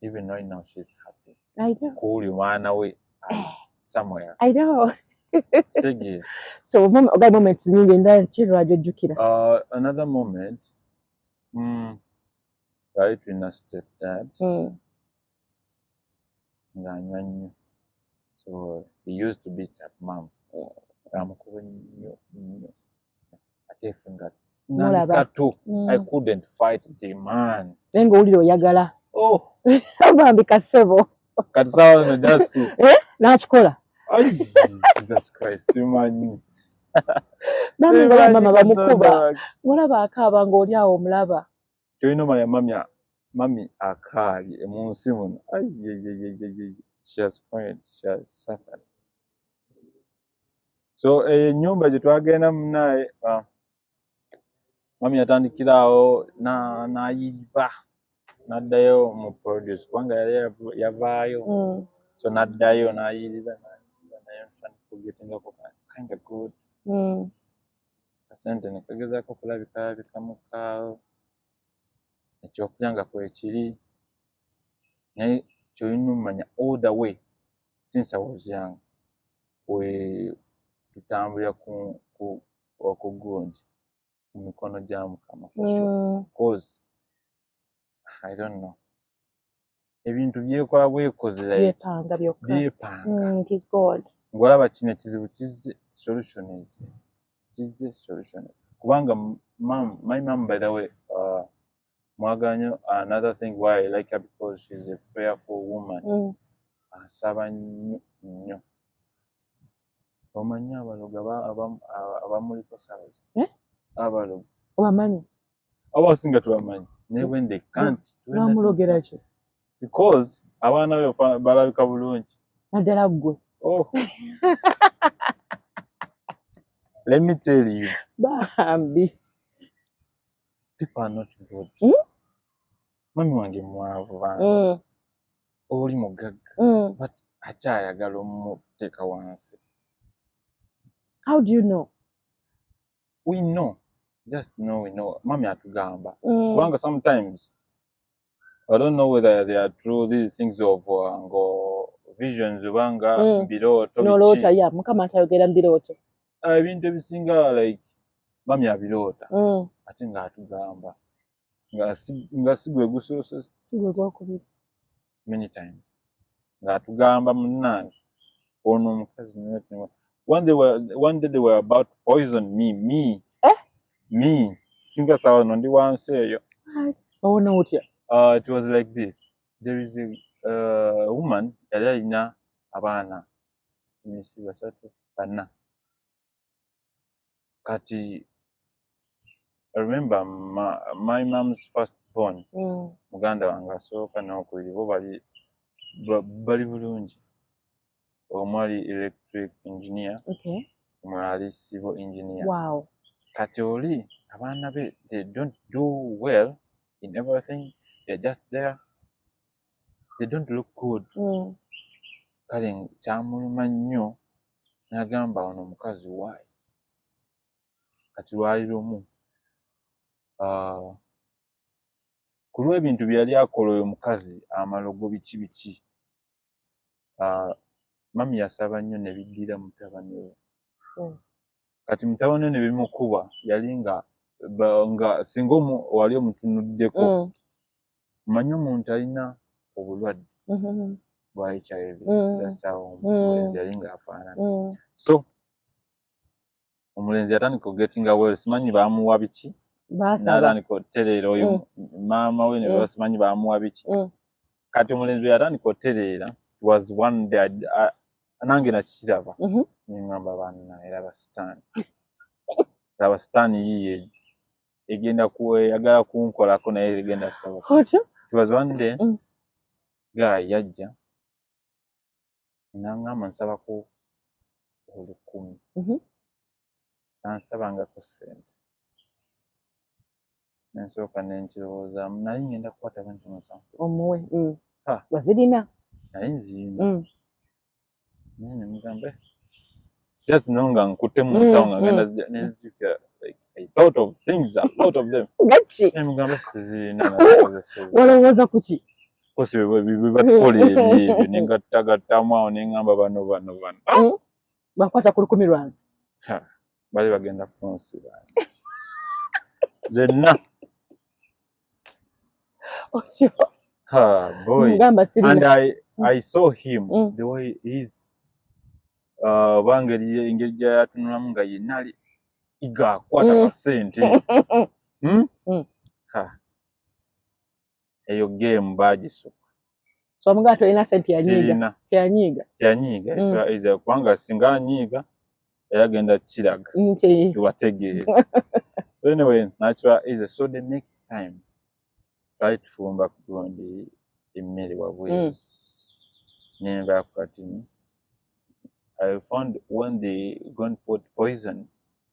Speaker 1: Even right now she's happy.
Speaker 2: I know.
Speaker 1: Kuwuli omwana we ali somewhere.
Speaker 2: I know.
Speaker 1: Kitegeera?
Speaker 2: So oba moments nyingi endala ki lwajojjukira?
Speaker 1: Another moment, twali tulina stepdad ng'anywa nnyo. So he used to beat up mom. Amukuba nnyo nnyo. Ate ffe nga nga ndi
Speaker 2: Mulaba.
Speaker 1: kato. I couldn't fight the man.
Speaker 2: Naye ng'owulira oyagala.
Speaker 1: Oh,
Speaker 2: Bambi kasebo.
Speaker 1: Kati saawa zino just
Speaker 2: N'akikola.
Speaker 1: Ai, Jesus Christ, simanyi.
Speaker 2: Bambi nga
Speaker 1: Simanyi.
Speaker 2: mama
Speaker 1: Katonda
Speaker 2: bamukuba.
Speaker 1: wange.
Speaker 2: Olaba akaaba ng'oli awo omulaba.
Speaker 1: Kyolina omanya mami akaabye mu nsi muno. Ai, ye, ye, ye, ye, ye. She has cried, she has suffered. So eyo ennyumba gye twagenda munaye, mami yatandikira awo n'ayiriba n'addayo mu produce kubanga yali yavaayo. So n'addayo n'ayiriba n'ayiriba, naye tutandika okugetingako kind of good akasente ne kagezaako okulabika labikamu, ekyokulya nga kwekiri. Naye kyolina omanya, all the way since I was young, we tutambulira ku gundi, ku mikono gya Mukama for sure. 'Cause I don't know, ebintu byekola bwekoze, like
Speaker 2: Byepanga byokka.
Speaker 1: Byepanga.
Speaker 2: It is God.
Speaker 1: Ng'olaba kino ekizibu kizze, solution is kizze, solution. Kubanga my mom, by the way, mwagala nnyo. Another thing why I like her, because she's a prayerful woman. Asaba nnyo nnyo. Omanyi abalogo abamuliko sawa?
Speaker 2: Eh?
Speaker 1: Abalogo.
Speaker 2: Obamanyi?
Speaker 1: Abasinga tubamanyi, naye when they can't do anything,
Speaker 2: Bamulogera ki?
Speaker 1: Because abaana be balabika bulungi.
Speaker 2: Naddala ggwe.
Speaker 1: Oh, let me tell you,
Speaker 2: Bambi.
Speaker 1: people are not good. Mami wange mwavu bange, oli mugagga, but akyayagala omuteeka wansi.
Speaker 2: How do you know?
Speaker 1: We know, just know, we know. Mami atugamba. Kubanga sometimes I don't know whether they are true, these things of ngo visions obanga birooto.
Speaker 2: Noloota.
Speaker 1: Biki.
Speaker 2: Ya Mukama atayogera mu birooto.
Speaker 1: Ebintu ebisinga, like mami abiroota, ate ng'atugamba nga si gwe gusoose.
Speaker 2: Si gwe gwakubiri.
Speaker 1: Many times ng'atugamba, munnange ono omukazi one day they were about to poison me.
Speaker 2: Eh?
Speaker 1: Me singa sawa no ndi wansi eyo.
Speaker 2: Owona otya?
Speaker 1: It was like this: there is a woman yali alina abaana emisi basatu bana. Kati I remember my mom's first born, muganda wange asooka n'okubiri, bo bali bulungi. Omu ali electric engineer, omulala ali civil engineer. Kati oli abaana be, they don't do well in everything, they're just there, they don't look good. Kale kyamuluma nnyo n'agamba ono omukazi why. Kati lwali lumu, ku lw'ebintu bye yali akola oyo omukazi, amalogo, biki biki, mami yasaba nnyo ne biddira mutabani we. Kati mutabani we ne bimukuba, yali nga nga singa wali omutunuddeko, omanyi omuntu alina obulwadde bwa HIV. That's how omulenzi yali ng'afaanana. So omulenzi yatandika okugetinga well, simanyi baamuwa biki.
Speaker 2: Baasaba.
Speaker 1: N'atandika otutereera oyo maama we ne simanyi baamuwa biki. Kati omulenzi bwe yatandika otutereera, it was one day Nange nakiraba, neŋŋamba, "Banna, eraba sitaani, eraba sitaani yiye egenda eyagala kunkolako, naye egenda soboka."
Speaker 2: Otyo.
Speaker 1: It was one day, guy yajja naŋŋamba, "Nsabako 1,000." Nansabangako ssente, nensooka nenkirowoozaamu, nali ngenda kukwata bwenti 7.
Speaker 2: Omuwe.
Speaker 1: Ha.
Speaker 2: Wazirina?
Speaker 1: Nali nzirina. Naye nemugamba, "Eh, just know nga nkutte mu nsawo nga ngenda nenzijukira." Like, I thought of things, a lot of them.
Speaker 2: Gaki?
Speaker 1: Nemugamba, "Sizirina, nazikozeseza."
Speaker 2: Walowooza ku ki?
Speaker 1: Kosi bwe batukola ebyo, nengattagattamu awo, neŋŋamba, "Bano, bano, bano."
Speaker 2: Bakwata ku 1,000 lwange.
Speaker 1: Ha, bali bagenda kunsiba zenna.
Speaker 2: Otyo.
Speaker 1: Ha, boy.
Speaker 2: Mugamba,
Speaker 1: And
Speaker 2: "Sirina."
Speaker 1: I saw him, the way he's oba engeri gyayatunulamu nga yenna ali iga akwata kasente. Hmm? Ha. Eyo game baagisuka.
Speaker 2: So omugamba tolina sente, yanyiiga?
Speaker 1: Sirina.
Speaker 2: Teyanyiiga?
Speaker 1: Teyanyiiga. Kubanga singa anyiiga yagenda kiraga
Speaker 2: Nti
Speaker 1: tubategeeza. So anyway, natural easy. So the next time twali tufumba gundi emmere wabweru, nenvaako katini. I found when they gone put poison,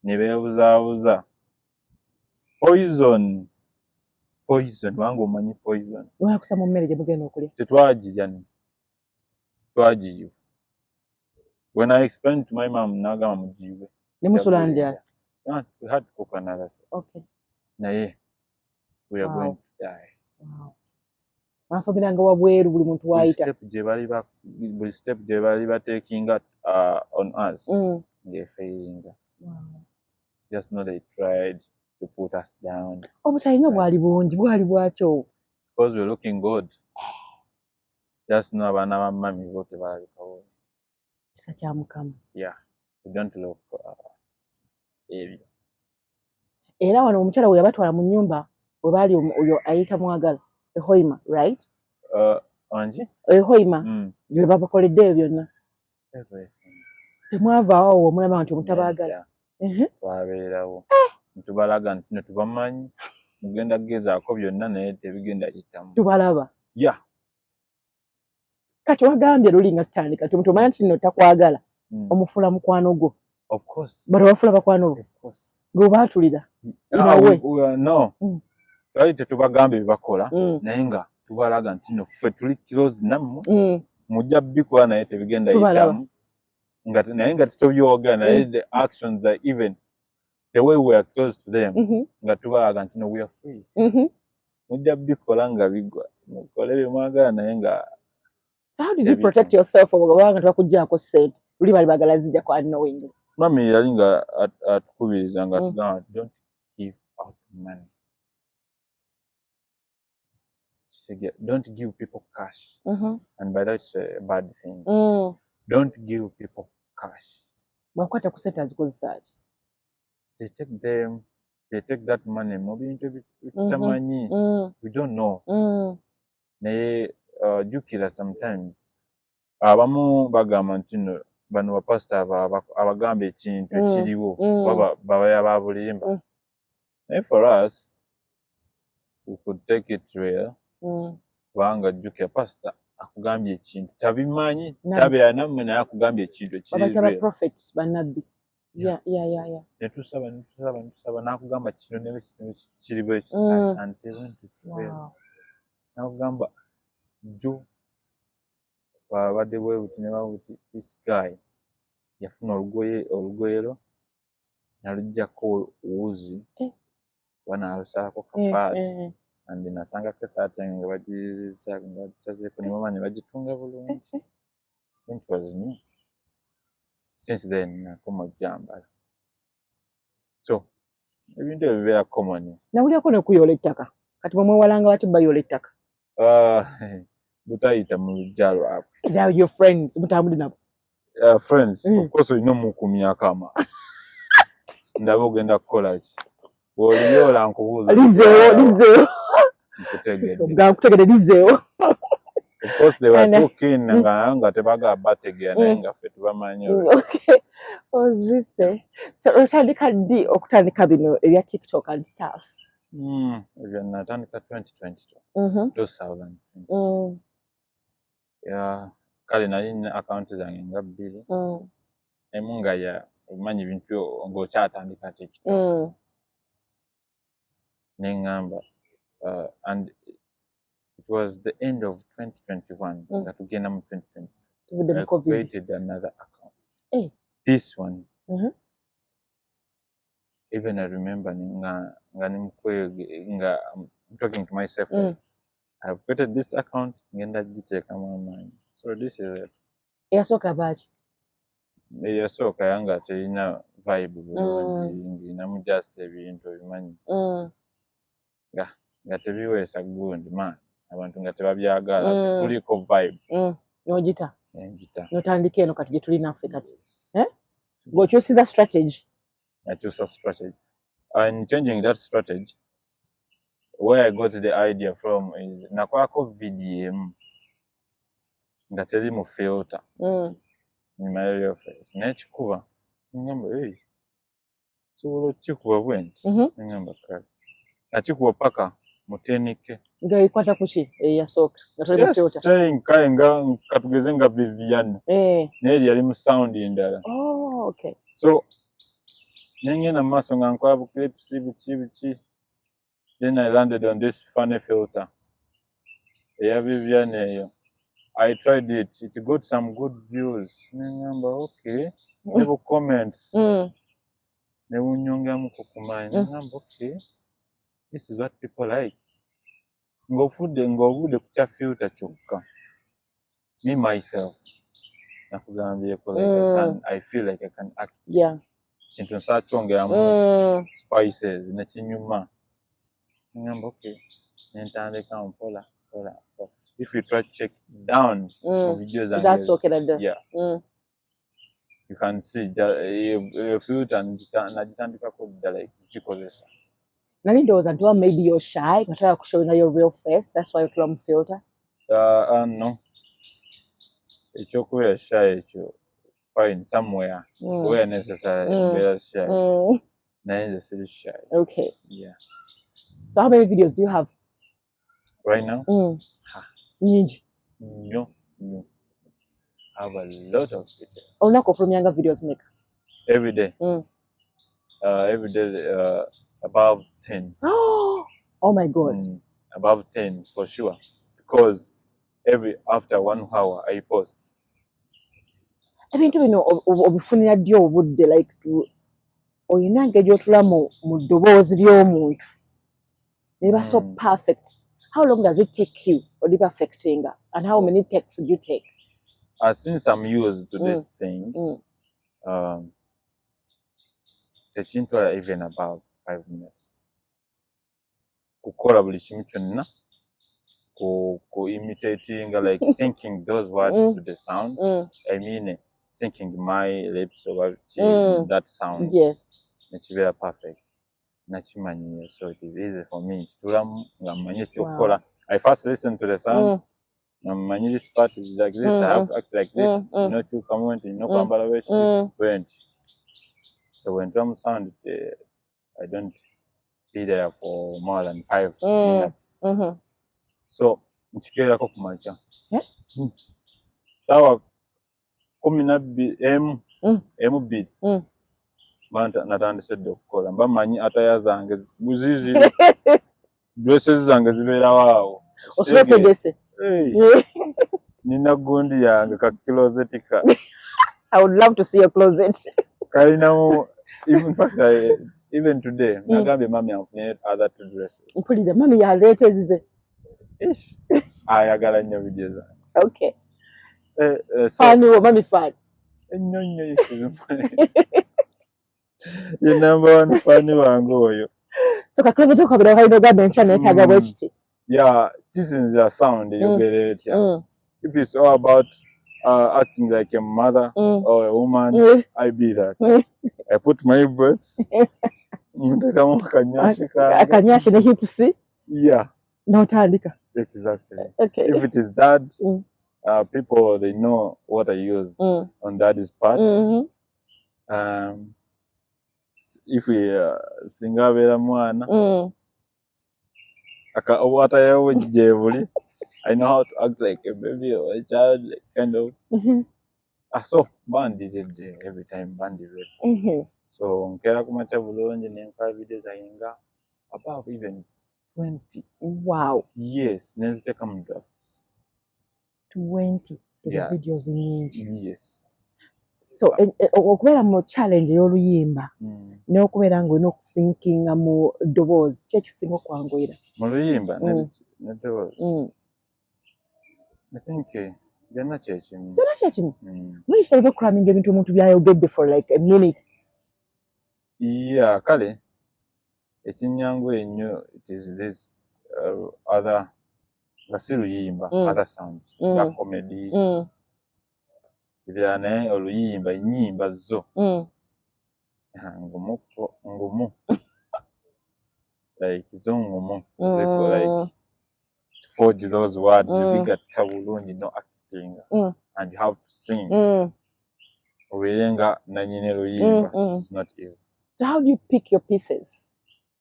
Speaker 1: ne beebuzaabuza poison, poison, kubanga omanyi poison.
Speaker 2: Lwakusa mu mmere gye mugenda okulya.
Speaker 1: Tetwagirya, twagiyiwa. When I explained to my mom, n'agamba, "Mugiyiwe."
Speaker 2: Ne musula njala.
Speaker 1: Ah, we had to cook another thing. Naye we are going to die.
Speaker 2: Wow. Mwafumbiranga wabweru, buli muntu
Speaker 1: Buli
Speaker 2: waayita.
Speaker 1: step gye bali buli step gye bali batekinga on us ng'efailinga. Just know they tried to put us down.
Speaker 2: Obutalina bwali bungi, bwali bwakyo.
Speaker 1: Because we're looking good. Just know abaana ba mami bo tebalabika bubi.
Speaker 2: Kisa kya Mukama.
Speaker 1: Yeah, we don't look ebyo.
Speaker 2: Era wano omukyala we yabatwala mu nnyumba we baali, oyo ayita Mwagala ehoima, right?
Speaker 1: Angi?
Speaker 2: Ehoima bye babakoledde ebyo byonna.
Speaker 1: Everything.
Speaker 2: Temwavaawo awo omulaba nti omutabaagala?
Speaker 1: Nedda. Twabeerawo ntubalaga nti no tubamanyi, mugenda kugezaako byonna naye tebigenda kitamu.
Speaker 2: Tubalaba.
Speaker 1: Yeah.
Speaker 2: Kati wagambye luli nga tutandika nti omuntu omanya nti nno takwagala, omufuula mukwano gwo.
Speaker 1: Of course.
Speaker 2: Bano bafuula bakwano bo?
Speaker 1: Of course.
Speaker 2: Ng'obaatulira in
Speaker 1: Ah,
Speaker 2: a way.
Speaker 1: No, twali tetubagamba byebakola, naye nga tubalaga nti no ffe tuli close nammwe, mujja bikola naye tebigenda
Speaker 2: Tubalaba.
Speaker 1: yitamu. Nga naye nga tetubyogera, naye the actions are, even the way we are close to them, nga tubalaga nti no, we are free, mujja bikola nga bigwa, mukole bye mwagala, naye nga
Speaker 2: So how did you protect yourself obanga tebakuggyako ssente? Luli bali baagala zijjako unknowingly.
Speaker 1: Mami yali nga atukubiriza nga atugamba, "Don't give out money." Don't give people cash. And by that, it's a bad thing. Don't give people cash.
Speaker 2: Bwakwata ku ssente azikozesa ki?
Speaker 1: They take them, they take that money mu bintu bitamanyi. We don't know. Naye jjukira, sometimes abamu bagamba nti no bano bapasita abagamba ekintu ekiriwo, baba baba ba bulimba. Naye for us, we could take it real, kubanga jjukira pasita akugambye ekintu tabimanyi, tabeera nammwe, naye akugambye ekintu ekiri
Speaker 2: Babayita ba
Speaker 1: real.
Speaker 2: prophet, bannabbi.
Speaker 1: Yeah.
Speaker 2: Yeah.
Speaker 1: Netusaba, netusaba, netusaba, n'akugamba kino ne bwe kino kiri bwe kiti, and they went to real. N'akugamba jjo babadde bwe buti ne babuti, this guy yafuna olugoye lwo naluggyako wuzi oba n'alusalako kapaati, and nasangako essaati yange nga bagiyuzizza, nga bagisazeeko ne bamala ne bagitunga bulungi. It was new. Since then nakoma ojjambala. So ebintu ebyo bibeera common.
Speaker 2: Nawulyako nekuyoola ettaka, kati bwe mwewalanga bati bayoola ettaka?
Speaker 1: Ah, butayita mu luggya lwabwe.
Speaker 2: They are your friends, mutambudde nabo?
Speaker 1: Friends, of course olina omukumyako amaaso, ndaba ogenda kukola ki bw'oliyoola, nkubuuza.
Speaker 2: Lizeewo, lizeewo.
Speaker 1: Nkutegedde.
Speaker 2: Nga nkutegedde, lizeewo.
Speaker 1: Of course they were
Speaker 2: And,
Speaker 1: too keen nga tebagala bategeera, naye nga ffe tubamanyi already.
Speaker 2: Okay. Ozise. So otandika ddi okutandika bino ebya TikTok and stuff?
Speaker 1: Ebyo natandika 2022. 2022. Yeah, kale nali nina akawunti zange nga bbiri. Emu nga ya omanyi ebintu ng'okyatandika TikTok. Neŋŋamba and it was the end of 2021 nga tugenda mu 2022.
Speaker 2: Tuvudde
Speaker 1: I
Speaker 2: mu COVID.
Speaker 1: Created another account.
Speaker 2: Eh.
Speaker 1: This one. Even I remember nga ndi mu nga I'm talking to myself like, I've created this account, ngenda giteekamu amaanyi. So this is it.
Speaker 2: Eyasooka baaki?
Speaker 1: Eyasooka yanga terina vibe bulungi, ng'erinamu just ebintu obimanyi nga tebiweesa gundi man, abantu nga tebabyagala, tekuliko vibe.
Speaker 2: N'ogita.
Speaker 1: Nengita.
Speaker 2: N'otandika eno kati gye tuli naffe kati.
Speaker 1: Yes.
Speaker 2: Eh? Ng'okyusiza strategy.
Speaker 1: Nakyusa strategy. And changing that strategy, where I got the idea from is nakwako video emu nga teri mu filter in my real face, nekikuba ngamba, "Hey, nsobola okukikuba bwe nti?" Ngamba kale nakikuba paka mu 10K.
Speaker 2: Nga ekwata ku ki eyasooka nga toli mu
Speaker 1: Yes,
Speaker 2: filter?
Speaker 1: Saying kale nga katugeze nga Vivian,
Speaker 2: Eh.
Speaker 1: naye yali mu sound endala.
Speaker 2: Oh, okay.
Speaker 1: So nengenda mu maaso nga nkola bu clips buki buki, then I landed on this funny filter eya Vivian eyo. I tried it, it got some good views, nengamba okay, ne bu comments ne bunyongeramuko ku maanyi. Nengamba okay, this is what people like. Ng'ovudde ku kya filter kyokka, me myself nakugambyeko like I can, I feel like I can act. Kintu nsobola kyongeramu spices nekinyuma. Ngamba okay, nentandika mpola mpola mpola. If you try to check down mu video zange,
Speaker 2: Zasookera ddala.
Speaker 1: Yeah, you can see eyo filter nagitandikako ddala gikozesa.
Speaker 2: Nali ndowooza nti oba maybe you're shy nga toyagala kushowinga your real face, that's why otula mu filter.
Speaker 1: No, ekyokubeera shy ekyo fine, somewhere where necessary mbeera shy, naye nze siri shy.
Speaker 2: Okay.
Speaker 1: Yeah.
Speaker 2: So how many videos do you have?
Speaker 1: Right now? Ha.
Speaker 2: Nyingi.
Speaker 1: Nnyo nnyo. I have a lot of videos.
Speaker 2: Olunaku ofulumyanga videos meka?
Speaker 1: Every day? Every day, above 10.
Speaker 2: Oh my God.
Speaker 1: Above 10 for sure, because every after one hour I post.
Speaker 2: Ebintu bino obifunira ddi obudde? Like oyina engeri gy'otula mu ddoboozi ly'omuntu neba so perfect. How long does it take you oli perfectinga, and how many takes do you take?
Speaker 1: Since I'm used to this thing, tekintwala even about 5 minutes kukola buli kimu kyonna, ku imitating, like syncing those words to the sound. I mean, syncing my lips oba ki, that sound, nekibeera perfect. Nakimanyiye, so it is easy for me. Kitulamu nga mmanyi ekyokukola. I first listen to the sound, nga mmanyi this part is like this, I have to act like this, nokyukamu nti nina okwambala bwekiti, bwenti. So when drum sound, I don't be there for more than 5 minutes. So nkikeerako ku makya.
Speaker 2: Eh?
Speaker 1: Saawa 12, emu, emu bbiri, mba natandise dda okukola. Mba mmanyi attire zange buziziri, dresses zange zibeerawo awo.
Speaker 2: Osula otegese.
Speaker 1: Hey, nina gundi yange ka closet ka
Speaker 2: I would love to see your closet.
Speaker 1: Kalinamu. In fact, even today nagambye mami anfunye other two dresses.
Speaker 2: Mpulira mami yaleeta ezize.
Speaker 1: Ish, ayagala nnyo video zange.
Speaker 2: Okay.
Speaker 1: Eh, eh, so
Speaker 2: Fan wo, mami fan.
Speaker 1: Ennyo nnyo, ye number one fan wange oyo.
Speaker 2: So ka closet okabeera kalina ogamba enkya neetaaga bwe kiti.
Speaker 1: Yeah, kisinzira sound eyogera etya. If it's all about acting like a mother or a woman, I be that. I put my boots, ntekamu akanyashi kange.
Speaker 2: Akanyashi ne hips.
Speaker 1: Yeah.
Speaker 2: N'otandika.
Speaker 1: Exactly.
Speaker 2: Okay.
Speaker 1: If it is dad, people, they know what I use on daddy's part. If we singa abeera mwana, obwatayawo gye buli, I know how to act like a baby or a child, like kind of. So mba ndiredde every time, mba ndi ready. So nkeera ku makya bulungi ne nkola video zange nga above even 20. Yes, nenziteeka mu drafts.
Speaker 2: 20 ezo
Speaker 1: Yeah.
Speaker 2: videos nyingi.
Speaker 1: Yes.
Speaker 2: So okubeera mu challenge ey'oluyimba n'okubeera ng'olina okusinkinga mu ddoboozi, ki ekisinga okwanguyira?
Speaker 1: Mu luyimba n'eddoboozi? I think byonna kyekimu.
Speaker 2: Byonna kyekimu?
Speaker 1: Mm.
Speaker 2: Muli kisobola okucraminga ebintu omuntu by'ayogedde for like a minute?
Speaker 1: Yeah, kale ekinyangu ennyo, it is this other nga si luyimba, other sounds nga comedy, ebirala, naye oluyimba, ennyimba zo ngumu ngumu, like zo ngumu ziko like to forge those words, bigatta bulungi, no acting, and you have to sing, obeere nga nanyini luyimba. It's not easy.
Speaker 2: So how do you pick your pieces?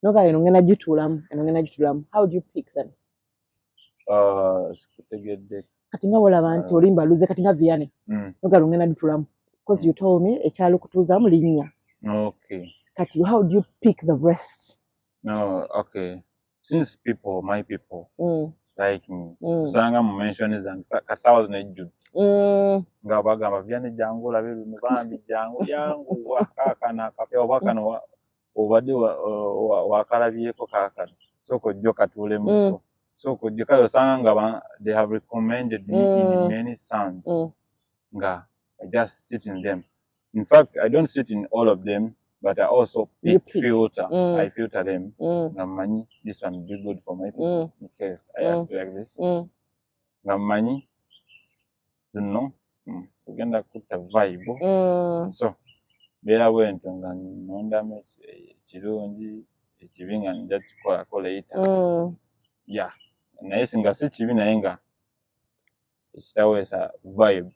Speaker 2: Noga eno ngenda gituulamu, eno ngenda gituulamu. How do you pick them?
Speaker 1: Sikutegedde.
Speaker 2: Kati nga bw'olaba nti oluyimba luze, kati nga Vianney, noga ngenda gituulamu because you told me ekyalukutuuzamu linnya.
Speaker 1: Okay.
Speaker 2: Kati how do you pick the rest?
Speaker 1: No, okay, since people, my people like me, osanga mu mention zange kati saawa zino ejjudde nga bagamba, "Vianney, jangu olabe luno, bambi jangu, yanguwa kaakano akapya, oba kano obadde wakalabyeko, kaakano sooka ojja okatuulemuko, sooka ojje." Kale osanga nga they have recommended me in many sounds, nga I just sit in them. In fact, I don't sit in all of them, but I also
Speaker 2: You
Speaker 1: pick,
Speaker 2: pick.
Speaker 1: Filter. I filter them nga mmanyi this one will be good for my people in case I act like this, nga mmanyi zino ogenda kutta vibe. So mbeera bwentyo nga nnondamu ekirungi, ekibi nga nja kikolako later. Yeah, naye singa si kibi, naye nga ekitaweesa vibe,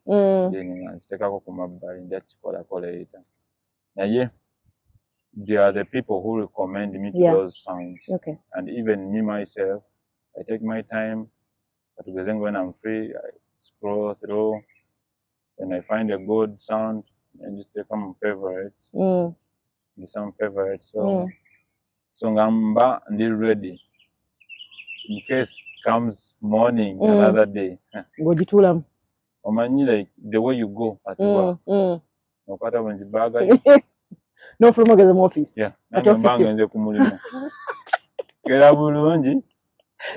Speaker 1: then nga nkitekako ku mabbali, nja kikolako later. Naye they are the people who recommend me to those songs. And even me myself, I take my time. Katugeze nga when I'm free, I scroll through. When I find a good sound, I just take some favorites, some favorites. So, so nga mba ndi ready in case it comes morning, another day.
Speaker 2: Ng'ogituulamu.
Speaker 1: Omanyi, like the way you go at work, okwata bulungi bag yo.
Speaker 2: N'ofuluma ogeze mu office.
Speaker 1: Yeah,
Speaker 2: Kati
Speaker 1: nange mba
Speaker 2: office
Speaker 1: ngenze ku mulimu. Keera bulungi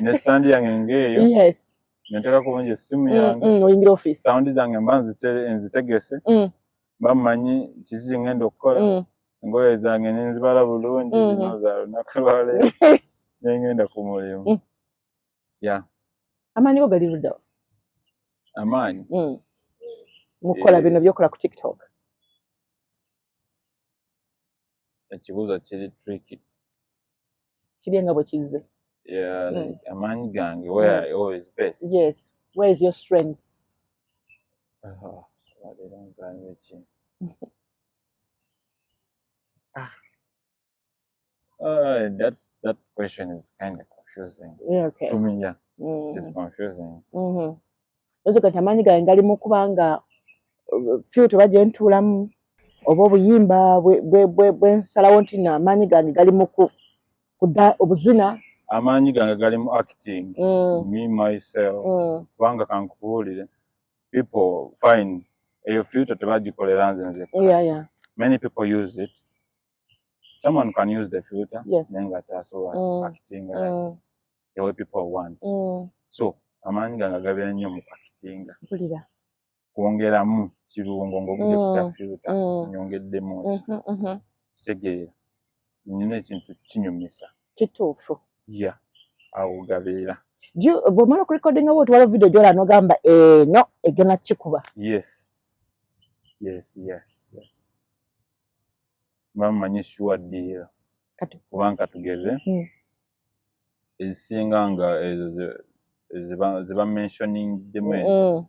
Speaker 1: ne stand yange ng'eyo, nenteekako bulungi essimu yange,
Speaker 2: Oyingira office.
Speaker 1: Sound zange mba nzitegese, mba mmanyi kiki kye ngenda okukola, engoye zange ne nzibala bulungi, zino za lunaku lwaleero, ne ngenda ku mulimu. Yeah.
Speaker 2: Amaanyi go gali ludda wa?
Speaker 1: Amaanyi?
Speaker 2: Mu kukola
Speaker 1: Eh.
Speaker 2: bino by'okola ku TikTok.
Speaker 1: Ekibuuzo kiri tricky.
Speaker 2: Kiri nga bwe kizze.
Speaker 1: Yeah, like amaanyi gange, where I always best.
Speaker 2: Yes. Where is your strength?
Speaker 1: Ah, leero ngambe ki? Ah. That question is kind of confusing. To me, yeah, it is confusing.
Speaker 2: Oyinza nti amaanyi gange gali mu kuba nga filter oba gye ntuulamu, oba obuyimba bwe nsalawo nti nno amaanyi gange gali mu kudda obuzina.
Speaker 1: Amaanyi gange gali mu acting, me myself, kubanga kankubuulire, people find eyo filter tebagikolera nze nzekka. Many people use it. Someone can use the filter, naye nga tasobola acting like the way people want. So amaanyi gange gabeera nnyo mu acting.
Speaker 2: Mpulira.
Speaker 1: Kwongeramu kirungo ng'ovudde ku kya filter, nyongeddemu ki? Kitegeera. Nina ekintu kinyumisa.
Speaker 2: Kituufu.
Speaker 1: Yeah, awo gabeera.
Speaker 2: Bw'omala okurecordinga bw'oti, waliwo video gy'olaba n'ogamba eno egenda kikuba?
Speaker 1: Yes. Mba mmanyi sure deal.
Speaker 2: Kati
Speaker 1: Kubanga tugeze, ezisinga nga ezo Ziba mentioning ezo,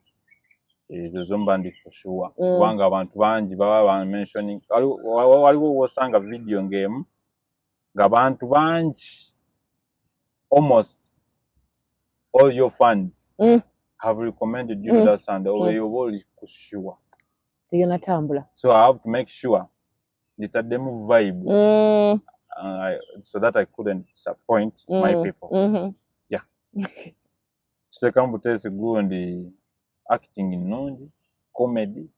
Speaker 1: ezo zo mba ndi ku sure, kubanga abantu bangi baba ba mentioning. Waliwo wosanga video ng'emu ng'abantu bangi, almost all your fans have recommended you to that sound, oba oli ku sure.
Speaker 2: Teyonatambula.
Speaker 1: So I have to make sure nditaddemu vibe so that I couldn't disappoint my people. Yeah. Kiteekamu buteesi gundi acting nnungi, comedy,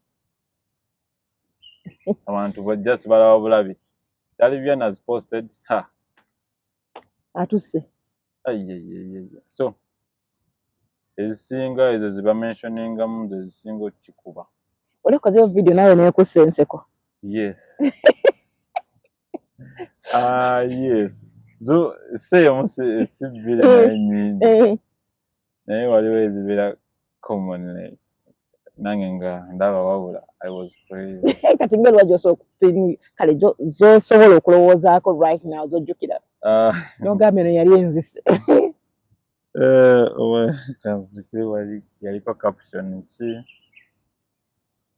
Speaker 1: abantu just balaba bulabi Talivian has posted ha.
Speaker 2: Atuse.
Speaker 1: Ayeyeyeye, so ezisinga ezo ziba mentioningamu ze zisinga okukikuba.
Speaker 2: Oli okozeyo video naawe nekussa enseko?
Speaker 1: Yes. Ah, yes, zo seemu si bbiri, naye nnyingi. Naye waliwo ezibeera common, like nange nga ndaba wabula I was crazy.
Speaker 2: Kati nga lwa gy'osobola, kale z'osobola okulowoozaako right now, z'ojjukira n'ogamba eno yali enzise?
Speaker 1: Oba kanzijukire, wali yaliko caption ki?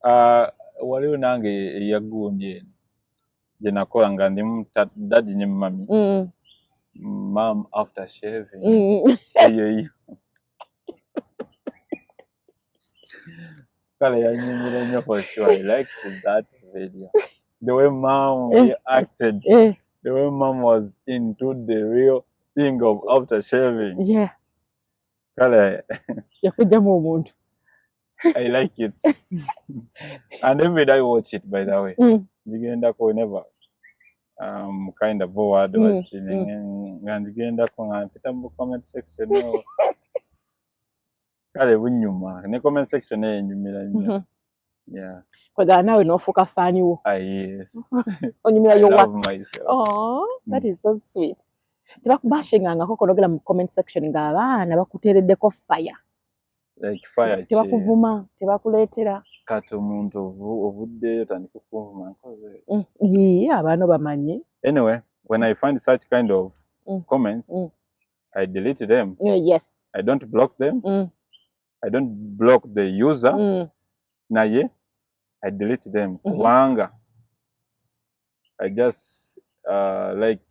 Speaker 1: Ah, waliwo nange eyagundi eno gye nakola nga ndimu daddy ne mummy, mum after shaving. Eyo eyo kale yanyumira nnyo. For sure I liked that video, the way mom reacted, the way mom was into the real thing of after shaving. Kale
Speaker 2: Yakugjamu omuntu.
Speaker 1: I like it and every day I watch it, by the way. Nzigendako whenever kind of bored, baki, nga nzigendako nga mpita mu comment section. Oh. Kale bunyuma ne comment section eyo enyumira nnyo. Yeah.
Speaker 2: Kwegala naawe n'ofuuka fan wo.
Speaker 1: Ah, yes.
Speaker 2: Onyumira
Speaker 1: I
Speaker 2: your
Speaker 1: love
Speaker 2: work.
Speaker 1: myself.
Speaker 2: Oh, that is so sweet. Tebakubashingangako konogera mu comment section ng'abaana bakuteereddeko fire?
Speaker 1: Like fire ki?
Speaker 2: Tebakuvuma, tebakuleetera?
Speaker 1: Kati omuntu ovuddeyo tandika okunvuma, nkoze?
Speaker 2: Yii, abaana bamanyi.
Speaker 1: Anyway, when I find such kind of comments, I delete them. I don't block them. I don't block the user, naye I delete them, kubanga I just like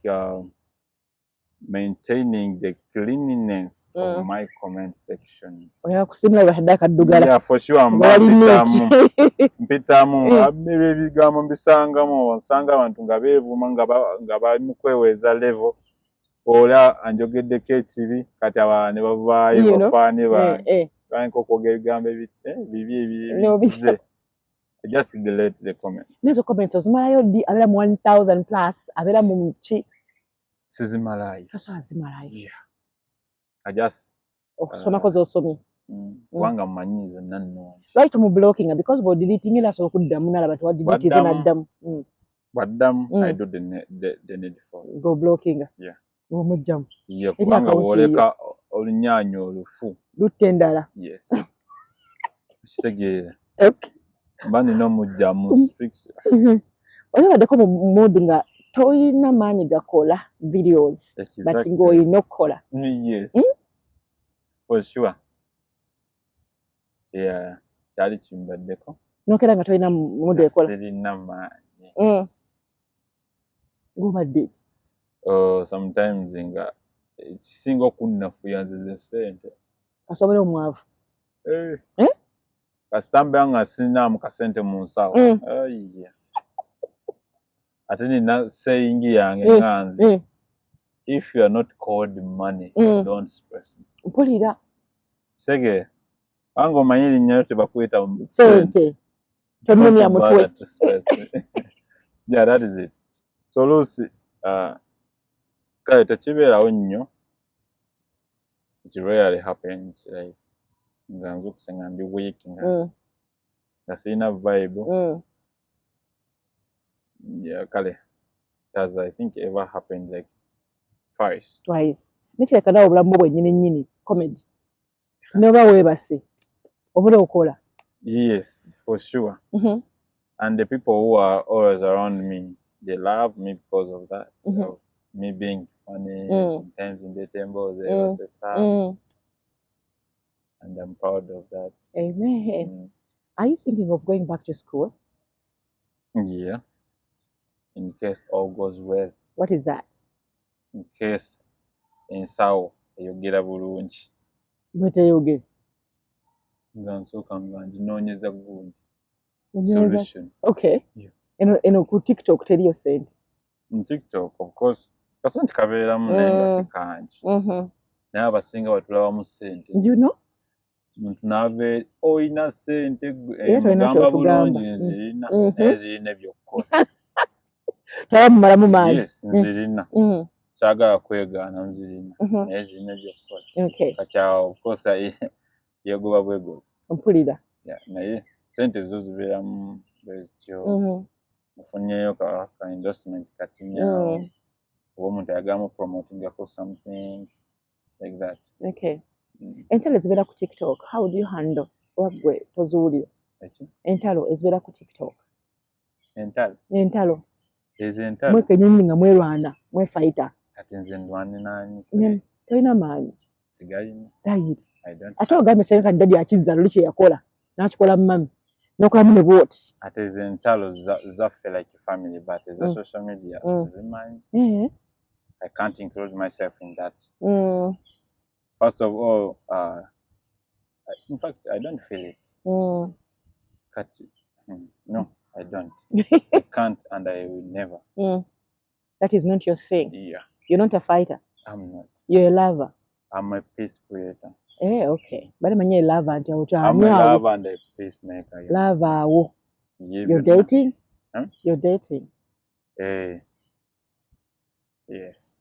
Speaker 1: maintaining the cleanliness of my comment sections.
Speaker 2: Oyagala kusimula batadde akaddugala.
Speaker 1: Yeah, for sure, mba
Speaker 2: Wali
Speaker 1: mpitamu
Speaker 2: neat.
Speaker 1: mpitamu ebyo ebigambo mbisangamu, nsanga abantu nga beevuma, nga bali mu kweweeza level, ola anjogeddeko ekibi, kati abalala ne bavaayo, bafaani bange, batandika okwogera ebigambo bibi ebize. I just delete the comments.
Speaker 2: Nezo comments ozimalayo ddi? Abeera mu 1000 plus, abeera mu ki?
Speaker 1: Sizimalayo.
Speaker 2: Tosobola zimalayo?
Speaker 1: Yeah. I just
Speaker 2: Okusomako z'osomye.
Speaker 1: Kubanga mmanyi zonna nnungi.
Speaker 2: Lwaki tomublockinga? Because bw'odeletinga era asobola okuddamu n'alaba tewadeletinze.
Speaker 1: Bw'addamu.
Speaker 2: N'addamu.
Speaker 1: Bwaddamu, I do the needful.
Speaker 2: Ng'oblockinga.
Speaker 1: Yeah.
Speaker 2: Ng'omugjamu.
Speaker 1: Yeah,
Speaker 2: Eri
Speaker 1: kubanga
Speaker 2: account
Speaker 1: bw'oleka olunyaanya olufu,
Speaker 2: lutta endala.
Speaker 1: Yes, kitegeera?
Speaker 2: Okay.
Speaker 1: Mba nina omugjamu.
Speaker 2: Oli obaddeko mu mood nga toyina maanyi gakola videos, but ng'olina okukola?
Speaker 1: Yes.
Speaker 2: Mm?
Speaker 1: For sure, yeah, kyali kimbaddeko.
Speaker 2: Nokera nga tolina mood ekola?
Speaker 1: Sirina maanyi.
Speaker 2: Ng'obadde ki?
Speaker 1: Oh, sometimes nga ekisinga okunnafuya nze ze ssente.
Speaker 2: Asobole omwavu.
Speaker 1: Eh.
Speaker 2: Eh?
Speaker 1: Kasita mbeera nga sirinaamu kasente mu nsawo. Aiya. Ate nina saying yange nga nze, if you are not called money, don't stress me.
Speaker 2: Mpulira.
Speaker 1: Kitegeera? Kubanga omanyi erinnya lyo tebakuyita
Speaker 2: sente, tonumya mutwe.
Speaker 1: Bother to stress me. Yeah, that is it. So oluusi kale tekibeerawo nnyo. It rarely happens, like nga nzukuse nga ndi weak, nga nga sirina vibe. Yeah, kale it has, I think, ever happened like twice.
Speaker 2: Twice. Nekireka nawe obulamu bwo bwennyini nnyini comedy, noba weebase obula okola.
Speaker 1: Yes, for sure. And the people who are always around me, they love me because of that, of me being funny. Sometimes ndeeta emboozi ebasesa. And I'm proud of that.
Speaker 2: Amen. Are you thinking of going back to school?
Speaker 1: Yeah, in case all goes well.
Speaker 2: What is that?
Speaker 1: In case ensawo eyogera bulungi.
Speaker 2: Bweteyogere?
Speaker 1: Nga nsooka nga nginoonyeza gundi
Speaker 2: Onyeza-
Speaker 1: solution.
Speaker 2: Okay.
Speaker 1: Yeah.
Speaker 2: Eno ku TikTok teriyo sente?
Speaker 1: Mu TikTok, of course, kasente kabeeramu, naye nga si kangi, naye abasinga batulabamu ssente.
Speaker 2: You know?
Speaker 1: Muntu n'ava eri, "Oyina ssente gwe."
Speaker 2: Era tolina
Speaker 1: Mugamba
Speaker 2: ky'otugamba.
Speaker 1: bulungi, nzirina, naye zirina ebyokukola.
Speaker 2: Taba mumalamu maanyi.
Speaker 1: Yes, nzirina. Saagala kwegaana, nzirina, naye zirina ebyokukola. Kati awo, of course, yegoba bwegoba.
Speaker 2: Mpulira.
Speaker 1: Yeah, naye sente zo zibeeramu bwe zityo. Mufunyeyo ka endorsement katinyawo, oba omuntu ayagala mu promotingako something like that.
Speaker 2: Entalo ezibeera ku TikTok, how do you handle? Oba gwe toziwulira?
Speaker 1: Eki?
Speaker 2: Entalo ezibeera ku TikTok.
Speaker 1: Entalo?
Speaker 2: Entalo.
Speaker 1: Ezo entalo?
Speaker 2: Mwekenyini nga mwerwana, mwefayita.
Speaker 1: Kati nze ndwane nani?
Speaker 2: Tolina maanyi?
Speaker 1: Sigalina.
Speaker 2: Dayiri.
Speaker 1: I don't.
Speaker 2: Ate ogambye senga daddy akizza luli kye yakola n'akikola mummy n'okolamu ne bwoti.
Speaker 1: Ate ezo entalo zaffe like family, but eza social media sizimanyi. I can't include myself in that. First of all, in fact, I don't feel it. Kati no, I don't, I can't and I will never.
Speaker 2: That is not your thing.
Speaker 1: Yeah.
Speaker 2: You're not a fighter.
Speaker 1: I'm not.
Speaker 2: You're a lover.
Speaker 1: I'm a peace creator.
Speaker 2: Eh, okay. Bali manyi lover nti awo
Speaker 1: I'm a
Speaker 2: kyanywawo.
Speaker 1: Lover and a peacemaker, yeah.
Speaker 2: Lover awo.
Speaker 1: Yeah,
Speaker 2: You're
Speaker 1: byonna.
Speaker 2: dating?
Speaker 1: Huh?
Speaker 2: You're dating?
Speaker 1: Eh, yes,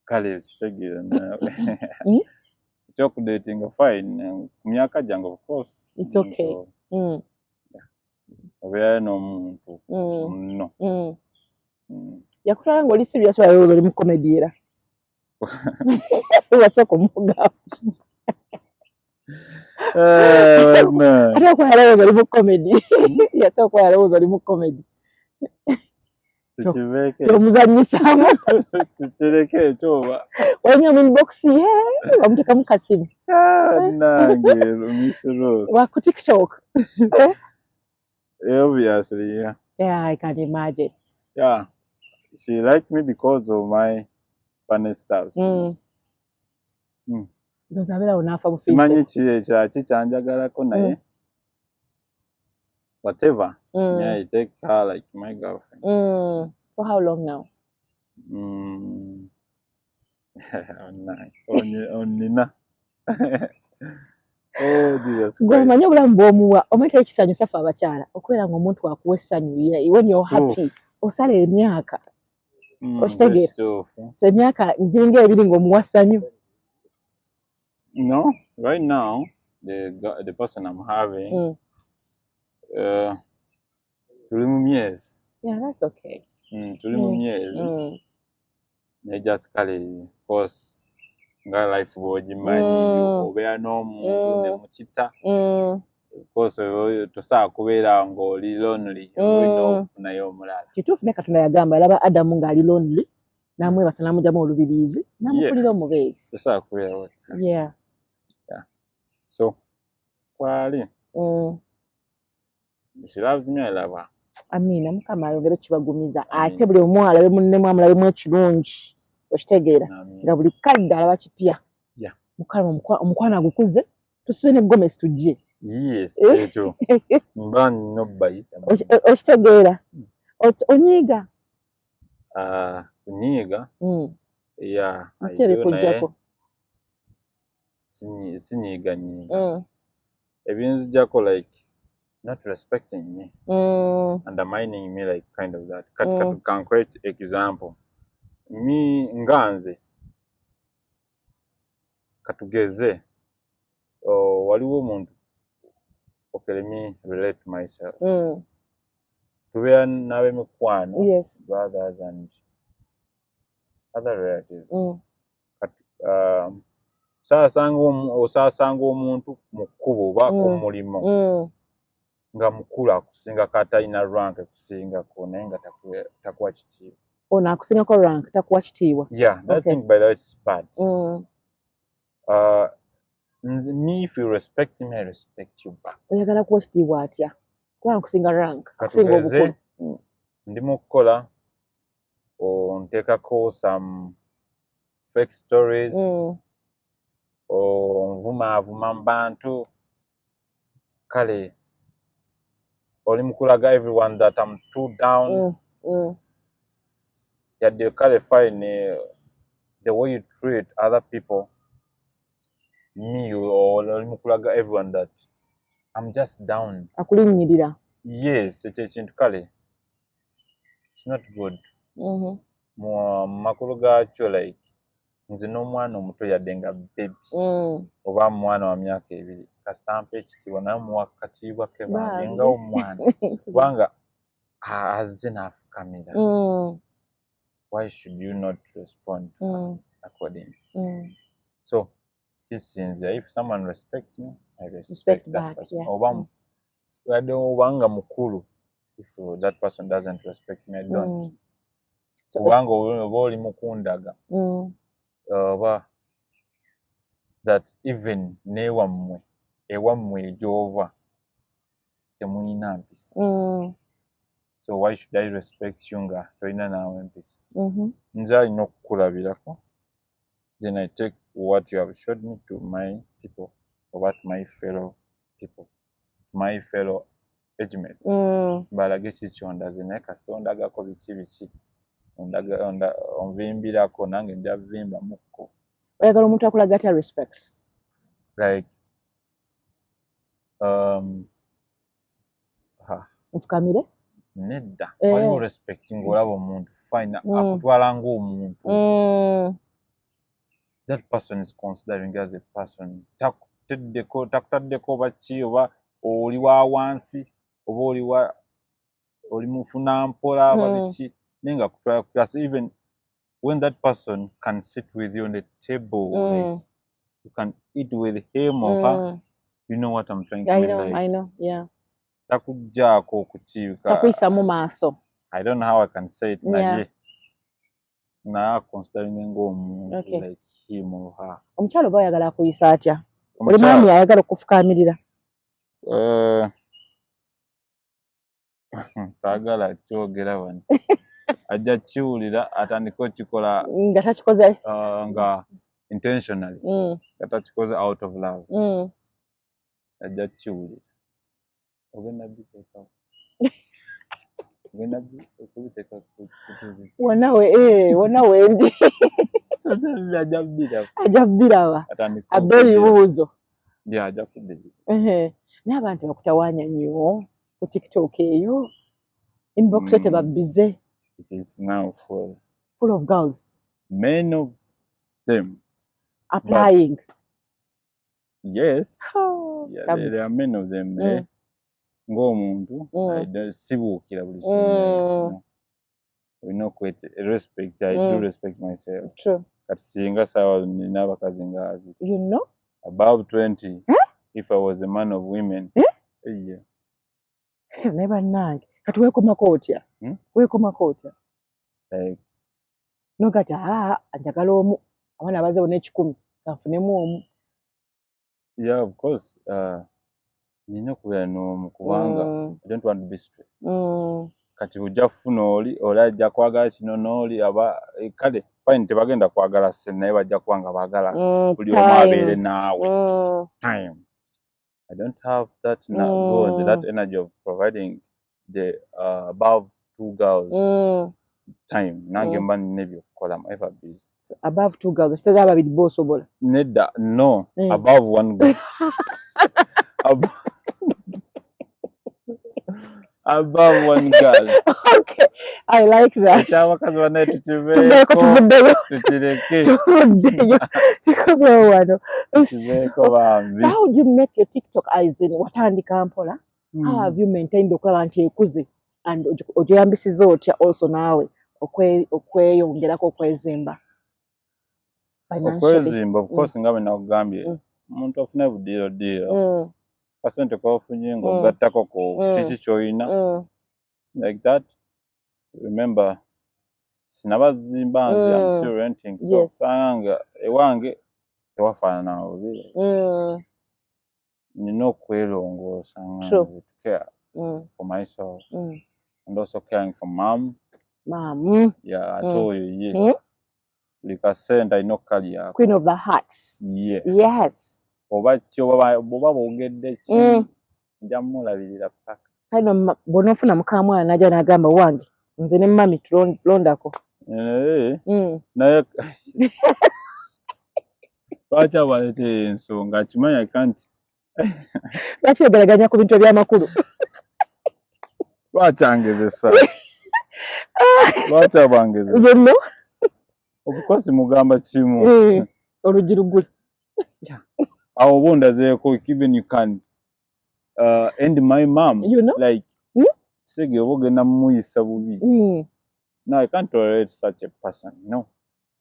Speaker 1: kale kitegeera naawe. Ekyokudatinga, fine, ku myaka gyange, of course.
Speaker 2: It's okay.
Speaker 1: Omuntu obeerayo n'omuntu muno.
Speaker 2: Yakutwala ng'oli serious, wala oli mu comedy? Era wasooka omugamba.
Speaker 1: Eh, no.
Speaker 2: Ate okuba yalowooza oli mu comedy, yate okuba yalowooza oli mu comedy.
Speaker 1: Tukiveeko.
Speaker 2: Kyomuzanyisaamu.
Speaker 1: Tukireke ekyo oba.
Speaker 2: Wanya mu inbox ye wamuteekamu kasimu.
Speaker 1: Ah, nange Miss Ruth.
Speaker 2: Wa ku TikTok.
Speaker 1: Obviously, yeah.
Speaker 2: Yeah, I can imagine.
Speaker 1: Yeah, she liked me because of my funny stuff.
Speaker 2: Ndowooza abeerawo n'afa bufiise.
Speaker 1: Simanyi ki ekirala kikyanjagalako, naye whatever. Me, I take her like my girlfriend.
Speaker 2: For how long now?
Speaker 1: Onnina. Oh, Jesus
Speaker 2: Gwe
Speaker 1: Christ.
Speaker 2: omanyi obulamu bw'omuwa, omanyi teri kisanyusa ffe abakyala okubeera ng'omuntu akuwa essanyu. When you're
Speaker 1: Kituufu.
Speaker 2: happy, osala emyaka. Okitegeera?
Speaker 1: Kituufu.
Speaker 2: So emyaka giringa ebiri ng'omuwa ssanyu.
Speaker 1: No, right now the person I'm having, tuli mu myezi.
Speaker 2: Yeah, that's okay.
Speaker 1: Tuli mu myezi. Naye just kale, of course, nga life bw'ogimanyi, obeera n'omuntu ne mukita. Of course, oyo tosobola kubeera ng'oli lonely, olina okufunayo omulala.
Speaker 2: Kituufu, ne Katonda yagamba, yalaba Adamu ng'ali lonely, n'amwebasa, n'amugyamu olubiriizi, n'amufuulira omubeezi.
Speaker 1: Tosobola kubeera wekka. So kwali, she loves me, I love her.
Speaker 2: Amiina, Mukama ayongere okukibagumiza.
Speaker 1: Amiina.
Speaker 2: Ate buli omu alabe munnemu, amulabemu ekirungi, okitegeera?
Speaker 1: Amiina.
Speaker 2: Nga buli kadde alaba kipya. Mukama omukwano agukuze, tusibe ne gomesi tujje.
Speaker 1: Yes.
Speaker 2: Eh?
Speaker 1: Ekyo mba nnyo bayita.
Speaker 2: Okitegeera? Onyiiga?
Speaker 1: Ah, kunyiiga, yeah, I
Speaker 2: Ki
Speaker 1: do, naye
Speaker 2: ebikuggyako?
Speaker 1: Sinyiiganyiiga. Ebinzijjako, like not respecting me, undermining me, like kind of that. Kati kati can create example, me nga nze, katugeze, oh, waliwo omuntu, okay, let me relate to myself. Tubeera n'ab'emikwano, brothers and other relatives. Kati osaasanga omuntu mu kkubo oba ku mulimu nga mukulu akusingako, atalina rank ekusingako, naye nga takuwa kitiibwa.
Speaker 2: Ono akusingako rank takuwa kitiibwa?
Speaker 1: Yeah, that
Speaker 2: Okay.
Speaker 1: thing, by the way, it's bad. Nze, me, if you respect me, I respect you back.
Speaker 2: Oyagala kuwa kitiibwa atya? Kubanga kusinga rank, akusinga
Speaker 1: Katugeze
Speaker 2: obukulu.
Speaker 1: Ndi mu kukola, onteekako some fake stories, onvumaavuma mu bantu, kale oli mu kulaga everyone that I'm too down. Yadde kale fine, the way you treat other people, me, oli mu kulaga everyone that I'm just down.
Speaker 2: Akulinnyirira.
Speaker 1: Yes, ekyo ekintu kale it's not good. Mu makulu gaakyo, like nze n'omwana omuto, yadde nga baby oba mwana wa myaka 2, kasita mpa ekitiibwa, naye muwa katiibwa ke bambi
Speaker 2: Bambi.
Speaker 1: nga omwana, kubanga azze n'afukamira. Why should you not respond to her accordingly? So kisinzira, if someone respects me, I respect
Speaker 2: Respect
Speaker 1: that
Speaker 2: back,
Speaker 1: person. Oba yadde obanga mukulu, if that person doesn't respect me, I don't.
Speaker 2: So,
Speaker 1: Kubanga oba oli mukundaga oba that even n'ewammwe, ewammwe gy'ova temuyina mpisa. So why should I respect you nga tolina naawe mpisa? Nze alina okukulabirako, then I take what you have showed me to my people oba to my fellow people, my fellow agemates, mbalage ki kyondaze. Naye kasita ondagako biki biki, onvimbirako, nange nja vimba mukko.
Speaker 2: Oyagala omuntu akulaga atya respect?
Speaker 1: Like ha,
Speaker 2: Nfukamire?
Speaker 1: Nedda.
Speaker 2: Eh.
Speaker 1: Waliwo respect ng'olaba omuntu fine, akutwala ng'omuntu. That person is considering as a person. Takuteddeko, takutaddeko oba ki, oba oli wa wansi, oba oli wa oli mufuna mpola oba biki, naye nga kutwala class. Even when that person can sit with you on the table, like you can eat with him or her. You know what I'm trying to
Speaker 2: I
Speaker 1: mean?
Speaker 2: know,
Speaker 1: Like
Speaker 2: I know, yeah.
Speaker 1: Takugjaako okukiika.
Speaker 2: Takuyisa mu maaso.
Speaker 1: I don't know how I can say it, naye naye considering ng'omuntu, like him or her.
Speaker 2: Omukyala oba oyagala akuyisa atya? Oli
Speaker 1: Omukyala-
Speaker 2: mwami ayagala okufukamirira?
Speaker 1: Eh, saagala kyogera wano, ajja kiwulira atandike okikola.
Speaker 2: Nga takikoze.
Speaker 1: Nga intentionally, nga takikoze out of love. Ajja kiwulira. Ogenda biteekawo, ogenda okubiteeka ku TV.
Speaker 2: Wonna we wonna wendi.
Speaker 1: Ajja bbiraba.
Speaker 2: Ajja biraba.
Speaker 1: Atandike
Speaker 2: Abbe
Speaker 1: okugira.
Speaker 2: ebibuuzo.
Speaker 1: Yeah, ajja kuddira.
Speaker 2: Ehe. Naye abantu bakutawaanya nnyo ku TikTok eyo, inbox yo tebabbize.
Speaker 1: It is now full.
Speaker 2: Full of girls.
Speaker 1: Many of them.
Speaker 2: Applying.
Speaker 1: Yes.
Speaker 2: Oh,
Speaker 1: Yeah,
Speaker 2: tabu.
Speaker 1: there are many of them. Naye ng'omuntu, I don't- sibuukira buli kimu. No. Olina okwete respect. I do respect myself.
Speaker 2: True.
Speaker 1: Kati singa saawa nina abakazi nga 20,
Speaker 2: You know?
Speaker 1: above 20, if I was a man of women.
Speaker 2: Eh?
Speaker 1: Yeah.
Speaker 2: Naye bannange, kati weekomako otya?
Speaker 1: Hmm?
Speaker 2: Weekomako otya?
Speaker 1: Like
Speaker 2: Nogati, aa, njagala omu, abaana abazeewo n'ekikumi kanfunemu omu.
Speaker 1: Yeah, of course, nina okubeera n'omu kubanga I don't want to be stressed. Kati ojja kufuna oli, oli ajja kwagala kino n'oli aba kale fine, tebagenda kwagala ssente, naye bajja kuba nga baagala buli omu
Speaker 2: Time.
Speaker 1: abeere naawe. Time, I don't have that God, that energy of providing the above two girls time. Nange mba nina ebyokukola. I'm ever busy.
Speaker 2: So above two girls, kitegeeza ababiri b'osobola.
Speaker 1: Nedda, no. Above one girl. Above one girl.
Speaker 2: Okay, I like that.
Speaker 1: Ekyabakazi bannaye
Speaker 2: Tuveeko,
Speaker 1: tukiveeko.
Speaker 2: tuvuddeyo.
Speaker 1: Tukireke.
Speaker 2: Tuvuddeyo, tukomyewo wano.
Speaker 1: Tukiveeko bambi.
Speaker 2: How do you make your TikTok eyes in? Watandika mpola. How have you maintained okulaba nti ekuze, and ogyeyambisiza otya also naawe okweyongerako okwezimba financially?
Speaker 1: Okwezimba, of course, nga bwe nakugambye, omuntu afune budiiro diiro, kasente kofunye ng'ogattako ku kiki ky'olina, like that. Remember, sinabazimba nze, I'm still renting, so osanga nga ewange Tewafaanana bubi. Nina okwerongoosa nga nze to care for myself and also caring for mom.
Speaker 2: Mom.
Speaker 1: Yeah, ate oyo ye buli kasente alina okukalyako.
Speaker 2: Queen of the heart.
Speaker 1: Yeah.
Speaker 2: Yes.
Speaker 1: Oba ki, oba boogedde ki, nja mulabirira paka.
Speaker 2: Kale bw'onoofuna mukamwana n'ajja n'agamba, "Wange, nze ne mummy tulondako."
Speaker 1: Naye lwaki abaleeta ensonga? Akimanya kanti.
Speaker 2: Lwaki ogeraganya ku bintu ebyamakulu?
Speaker 1: Lwaki angezesa? Lwaki abangezesa?
Speaker 2: Nze nno.
Speaker 1: Of course mugamba kimu.
Speaker 2: Oluggi lugule.
Speaker 1: Awo oba ondazeeko even you can end my mom.
Speaker 2: You know?
Speaker 1: Like, sege oba ogenda mumuyisa bubi. No, I can't tolerate such a person. No.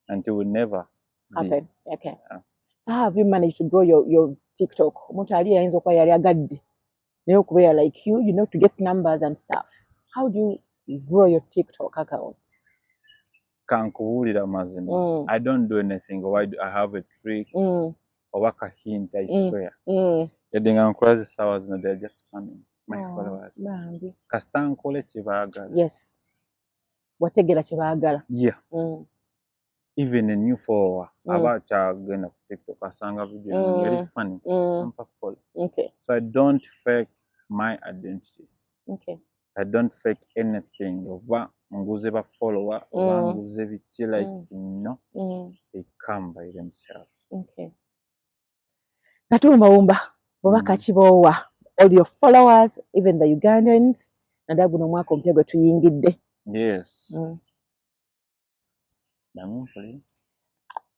Speaker 1: And it will never be.
Speaker 2: Happen. Okay.
Speaker 1: Yeah.
Speaker 2: So how have you managed to grow your TikTok? Omuntu ali ayinza okuba yali agadde naye okubeera like you, to get numbers and stuff. How do you grow your TikTok account?
Speaker 1: Kankubuulira mazima. I don't do anything or I have a trick oba ka hint, I swear. Yadde nga nkulaze essaawa zino, they are just coming, my
Speaker 2: Oh,
Speaker 1: followers.
Speaker 2: Bambi.
Speaker 1: Kasita nkole kye baagala.
Speaker 2: Yes. Wategeera kye baagala.
Speaker 1: Yeah. Even a new follower aba akyagenda ku TikTok asanga video yange eri funny, ampa follow. So I don't fake my identity. I don't fake anything. Oba nguze ba follower, oba nguze biki, likes, no. They come by themselves.
Speaker 2: Okay. Katuwumbawumba bubaka kiboowa all your followers, even the Ugandans, naddala guno omwaka omupya gwe tuyingidde.
Speaker 1: Yes. Namumpulira.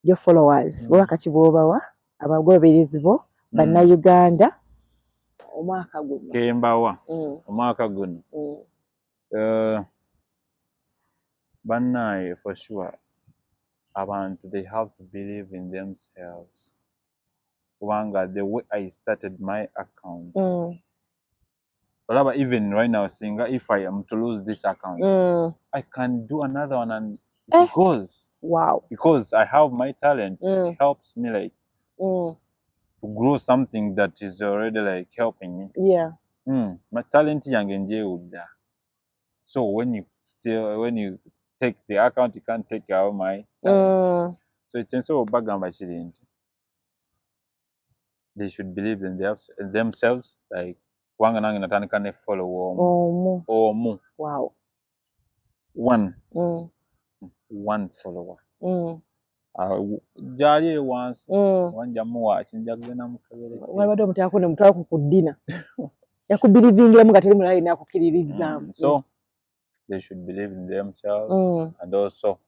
Speaker 2: Your followers, bubaka ki bw'obawa abagoberezi bo, bannayuganda, omwaka guno?
Speaker 1: Kembawa omwaka guno. Bannaaye, for sure abantu, they have to believe in themselves, kubanga the way I started my account, olaba even right now, singa if I am to lose this account, I can do another one and it goes because I have my talent. It helps me like to grow something that is already like helping me. My talent yange njewudda. So when you take the account, you can't take out my talent. So ekyensobola obagamba kiri nti they should believe in themselves, like kubanga nange natandika ne follow omu.
Speaker 2: Omu.
Speaker 1: Omu. One. One follower. Gyali eyo wansi. Wanja muwaaki, nja kugenda mukebere.
Speaker 2: Wabadde omutako ne mutwalako ku ddina, yakubirivingiramu nga teri mulala yenna akukkiririzaamu.
Speaker 1: So they should believe in themselves and also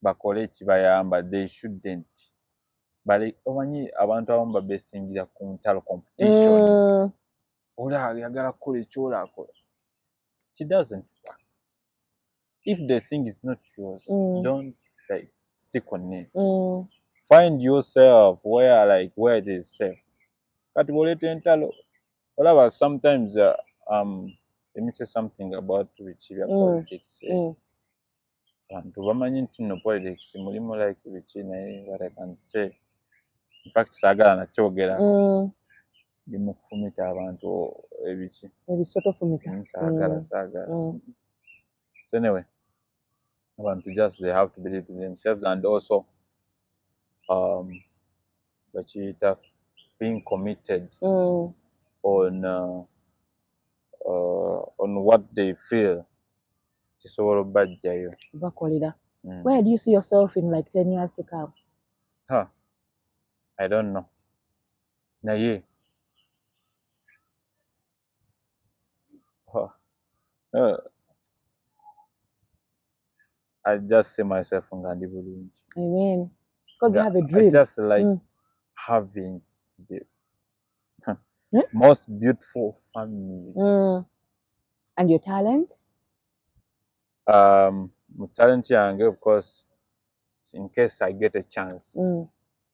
Speaker 1: bakole ekibayamba. They shouldn't bali, omanyi abantu abamu babesingira ku ntalo, competitions. Oli ayagala kukola ekyola akola. It doesn't work. If the thing is not yours, don't like stick on it. Find yourself where, like, where it is safe. Kati bw'oleeta entalo, olaba sometimes let me say something about biki bya politics, eh. Abantu bamanyi nti nno politics mulimu like biki, naye what I can say, in fact saagala nakyogera, ndi mu kufumita abantu ebiki.
Speaker 2: Ebisoto fumita.
Speaker 1: Saagala, saagala. So anyway, abantu just, they have to believe in themselves and also bakiyita being committed on what they feel kisobola obbajjayo.
Speaker 2: Bakolera. Where do you see yourself in like 10 years to come?
Speaker 1: Huh. I don't know, naye huh. I just see myself nga ndi bulungi.
Speaker 2: Amen. Because you have a
Speaker 1: I
Speaker 2: dream.
Speaker 1: Just like having the most beautiful family.
Speaker 2: And your talent?
Speaker 1: Mu talent yange, of course, in case I get a chance,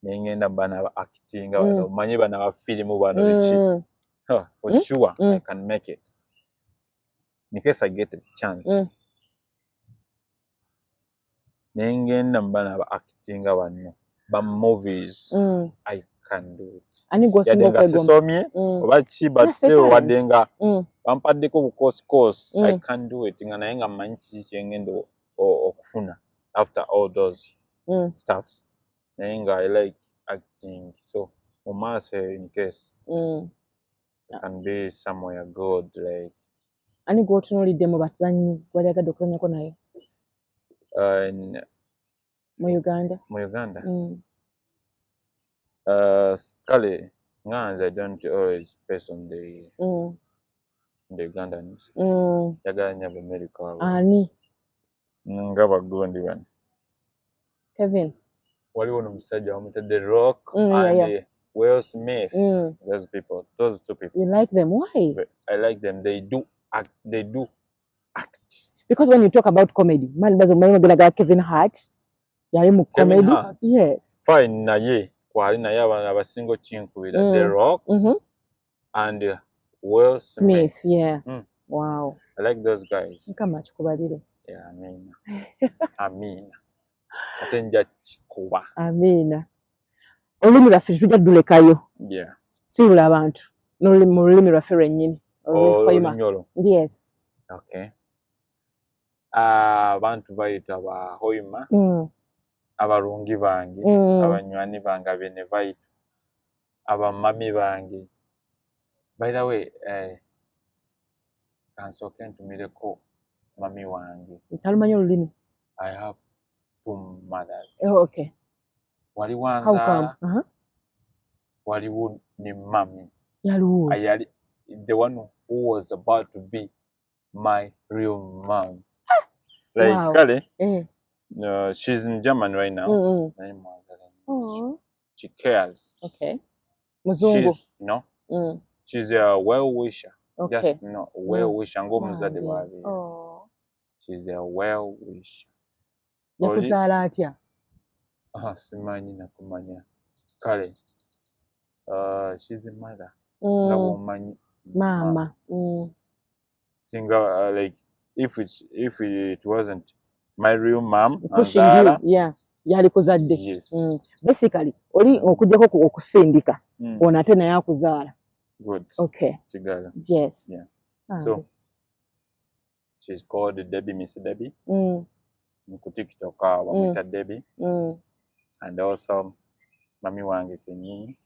Speaker 1: nengenda bana ba acting, bano omanyi bana ba firimu bano biki. Huh, for sure I can make it. In case I get a chance, nengenda mu bana ba acting bano. Ba movies, I can do it.
Speaker 2: Ani
Speaker 1: Yadde
Speaker 2: gw'osinga
Speaker 1: nga
Speaker 2: okwegomba?
Speaker 1: sisomye oba ki, but
Speaker 2: Yes,
Speaker 1: still
Speaker 2: talent.
Speaker 1: wadde nga bampaddeko bu course course, I can do it, nga naye nga mmanyi kiki kyengenda okufuna after all those stuffs. Naye nga I like acting, so mu maaso eyo, in case I can be somewhere good, like
Speaker 2: Ani gw'otunuulidde mu bazannyi gw'olyagadde okuzannyako naye mu Uganda?
Speaker 1: Mu Uganda?
Speaker 2: Mm.
Speaker 1: Kale nga nze, I don't always base on the the Ugandans. Njagala nnyo Abamerika abo.
Speaker 2: Ani?
Speaker 1: Nga bagundi bano.
Speaker 2: Kevin?
Speaker 1: Waliwo n'omusajja bamuyita The Rock and Will Smith. Those people, those two people.
Speaker 2: You like them? Why?
Speaker 1: But I like them. They do act. They do act.
Speaker 2: Because when you talk about comedy, man, bazo manyi ogenda Kevin Hart yali mu
Speaker 1: Kevin
Speaker 2: comedy.
Speaker 1: Hart.
Speaker 2: Yes.
Speaker 1: Fine, naye kwali, naye abantu abasinga okinkubira, The Rock and Will Smith.
Speaker 2: Smith, yeah. Wow.
Speaker 1: I like those guys.
Speaker 2: Mukama akikubalire.
Speaker 1: Yeah, amiina, amiina, ate nja kikuba.
Speaker 2: Amiina. Olulimi lwaffe tetujja ddulekayo. Siibula abantu n'olulimi, mu lulimi lwaffe lwennyini, Oluhoima.
Speaker 1: Olunyolo.
Speaker 2: Yes.
Speaker 1: Okay. Ah, abantu bayita ba Hoima, abalungi bange, abanywani bange, abene baitu, abamami bange. By the way, kansooke ntumireko mami wange.
Speaker 2: Talumanyi olulimi?
Speaker 1: I have two mothers.
Speaker 2: Oh, okay.
Speaker 1: Waliwo
Speaker 2: How come?
Speaker 1: anzaala, waliwo ne mami.
Speaker 2: Yaliwo.
Speaker 1: Ayali the one who was about to be my real mom, like kale she's in Germany right now. Naye mwagala nnyo. She cares.
Speaker 2: Okay, muzungu?
Speaker 1: She's no, she's a well wisher. Just no well wisher ng'omuzadde
Speaker 2: Bambi.
Speaker 1: bw'abeera.
Speaker 2: Oh.
Speaker 1: She's a well wisher. Oli
Speaker 2: Yakuzaala atya?
Speaker 1: Ah, simanyi nakumanya. Kale she's a mother nga bw'omanyi
Speaker 2: Maama.
Speaker 1: Singa like if it wasn't my real mom
Speaker 2: Pushing you.
Speaker 1: anzaala,
Speaker 2: Yeah, yali kuzadde.
Speaker 1: Yes.
Speaker 2: Basically oli okuggyako okusindika, ono ate naye akuzaala.
Speaker 1: Good.
Speaker 2: Okay.
Speaker 1: Kigala.
Speaker 2: Yes.
Speaker 1: Yeah.
Speaker 2: Bambi.
Speaker 1: So she's called Debbie, Miss Debbie ku TikTok awo bamuyita Debbie. And also mami wange kenyini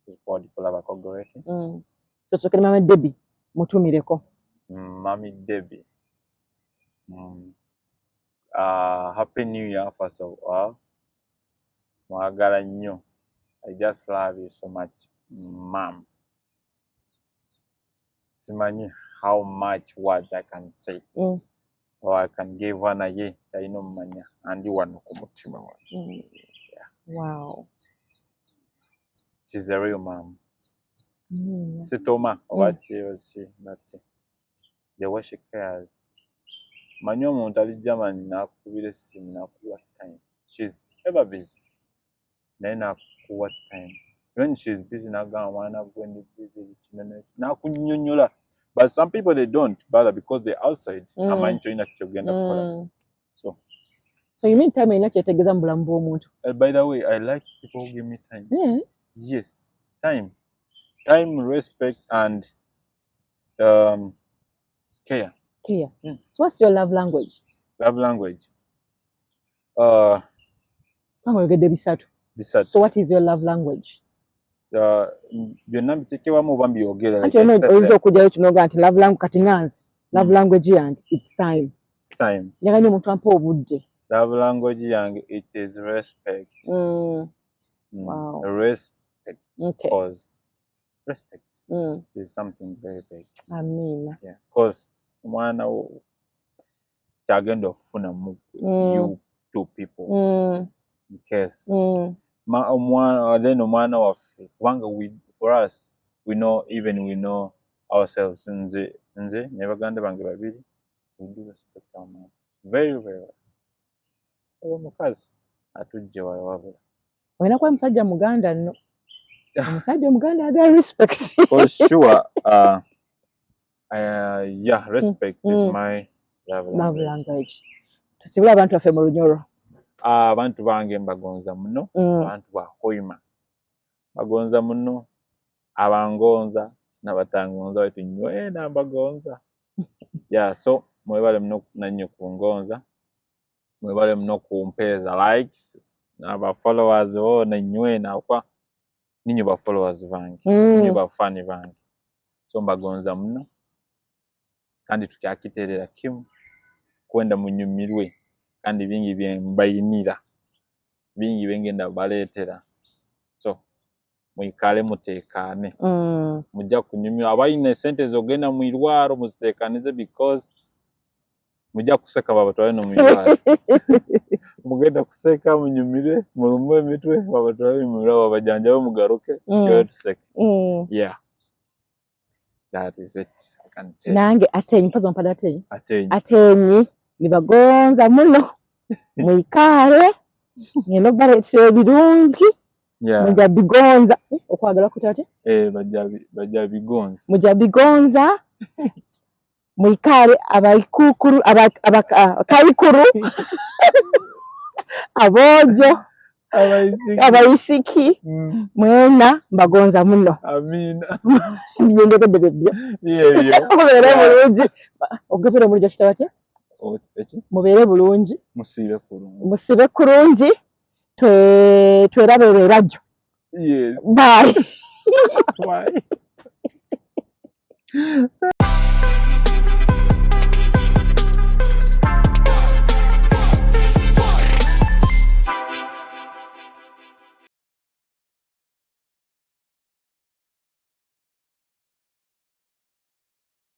Speaker 1: is called Kulabako Goretti.
Speaker 2: Tusooke ne mama Debbie, mutumireko.
Speaker 1: Mami Debbie. Happy New Year, first of all. Mwagala nnyo. I just love you so much, mom. Simanyi how much words I can say or I can give her, naye kyalina omumanya andi wano ku mutima wange.
Speaker 2: Wow.
Speaker 1: She's a real mom. Sitoma oba ki ki, but the way she cares. Manyi omuntu ali Germany n'akukubira essimu n'akuwa time. She's ever busy. Naye n'akuwa time. When she's busy n'agamba, "Mwana gwe, ndi busy, kino n'ekyo," n'akunnyonnyola. But some people, they don't bother because they're outside. Amanyi tolina ky'ogenda kukola. So
Speaker 2: So you mean time erina kyetegeeza mu bulamu bw'omuntu?
Speaker 1: By the way, I like people who give me time. Yes, time. Time, respect, and care.
Speaker 2: Care.
Speaker 1: Mm.
Speaker 2: So what's your love language?
Speaker 1: Love language.
Speaker 2: Kubanga oyogedde bisatu.
Speaker 1: Bisatu.
Speaker 2: So what is your love language?
Speaker 1: Byonna mbiteeke wamu oba mbyogera?
Speaker 2: Anti olina, oyinza okugyayo kino oga nti love language, kati nga nze love language yange, it's time.
Speaker 1: It's time.
Speaker 2: Njagala nnyo omuntu ampa obudde.
Speaker 1: Love language yange, it is respect.
Speaker 2: Wow.
Speaker 1: Respect. Cause respect is something very big.
Speaker 2: Amiina.
Speaker 1: Yeah. Cause omwana wo kyagenda okufuna mu you two people in case ma omwana, then omwana waffe, kubanga we, for us, we know, even we know ourselves, nze ne baganda bange babiri, we do respect our mom very very well. Oba omukazi atujje wala wabula.
Speaker 2: Olina kuba musajja muganda nno, omusajja omuganda agala respect.
Speaker 1: For sure. Yeah, respect is my love
Speaker 2: love
Speaker 1: language.
Speaker 2: Language. Tusibule abantu baffe mu Lunyoro.
Speaker 1: Abantu bange mbagonza muno. Abantu ba Hoima bagonza muno, abangonza n'abatangonza baitu nywena mbagonza. Yeah, so mwebale muno nanywe kungonza, mwebale muno kumpeeza likes n'aba followers boona nywena, kwa ninywe ba followers bange, ninywe bafani bange, so mbagonza muno kandi tukyakiterera kimu kwenda munyumirwe, kandi bingi byembayinira, bingi byengenda baleetera, so mwikale muteekaane. Mujja kunyumirwa. Abalina esente zogenda mu irwaro muziteekanize, because mujja kuseka babatwale no mu irwaro. Mugenda kuseka, munyumire, mulumu emitwe, babatwale mu irwaro babajanjabe, mugaruke tukyobe tuseke. Yeah, that is it I can tell.
Speaker 2: Nange atenyi mpazi ompadde atenyi.
Speaker 1: Atenyi.
Speaker 2: Atenyi nibagonza muno, mwikale ngenda obaleetera ebirungi. Mujja bigonza. Okwagala kuta ki?
Speaker 1: Eh, bajja bigonza.
Speaker 2: Mujja bigonza, mwikale abaikukuru, abakaikuru, abojo,
Speaker 1: abaisiki,
Speaker 2: abaisiki, mwena mbagonza muno.
Speaker 1: Amina.
Speaker 2: Byengegedde byebyo.
Speaker 1: Byebyo.
Speaker 2: Mubeere bulungi. Ogabire mulungi akitaba ki?
Speaker 1: Eki?
Speaker 2: Mubeere bulungi.
Speaker 1: Musiibe kulungi.
Speaker 2: Musibe kulungi. Twerabe lwerajo.
Speaker 1: Yes.
Speaker 2: Bye.
Speaker 1: Bye.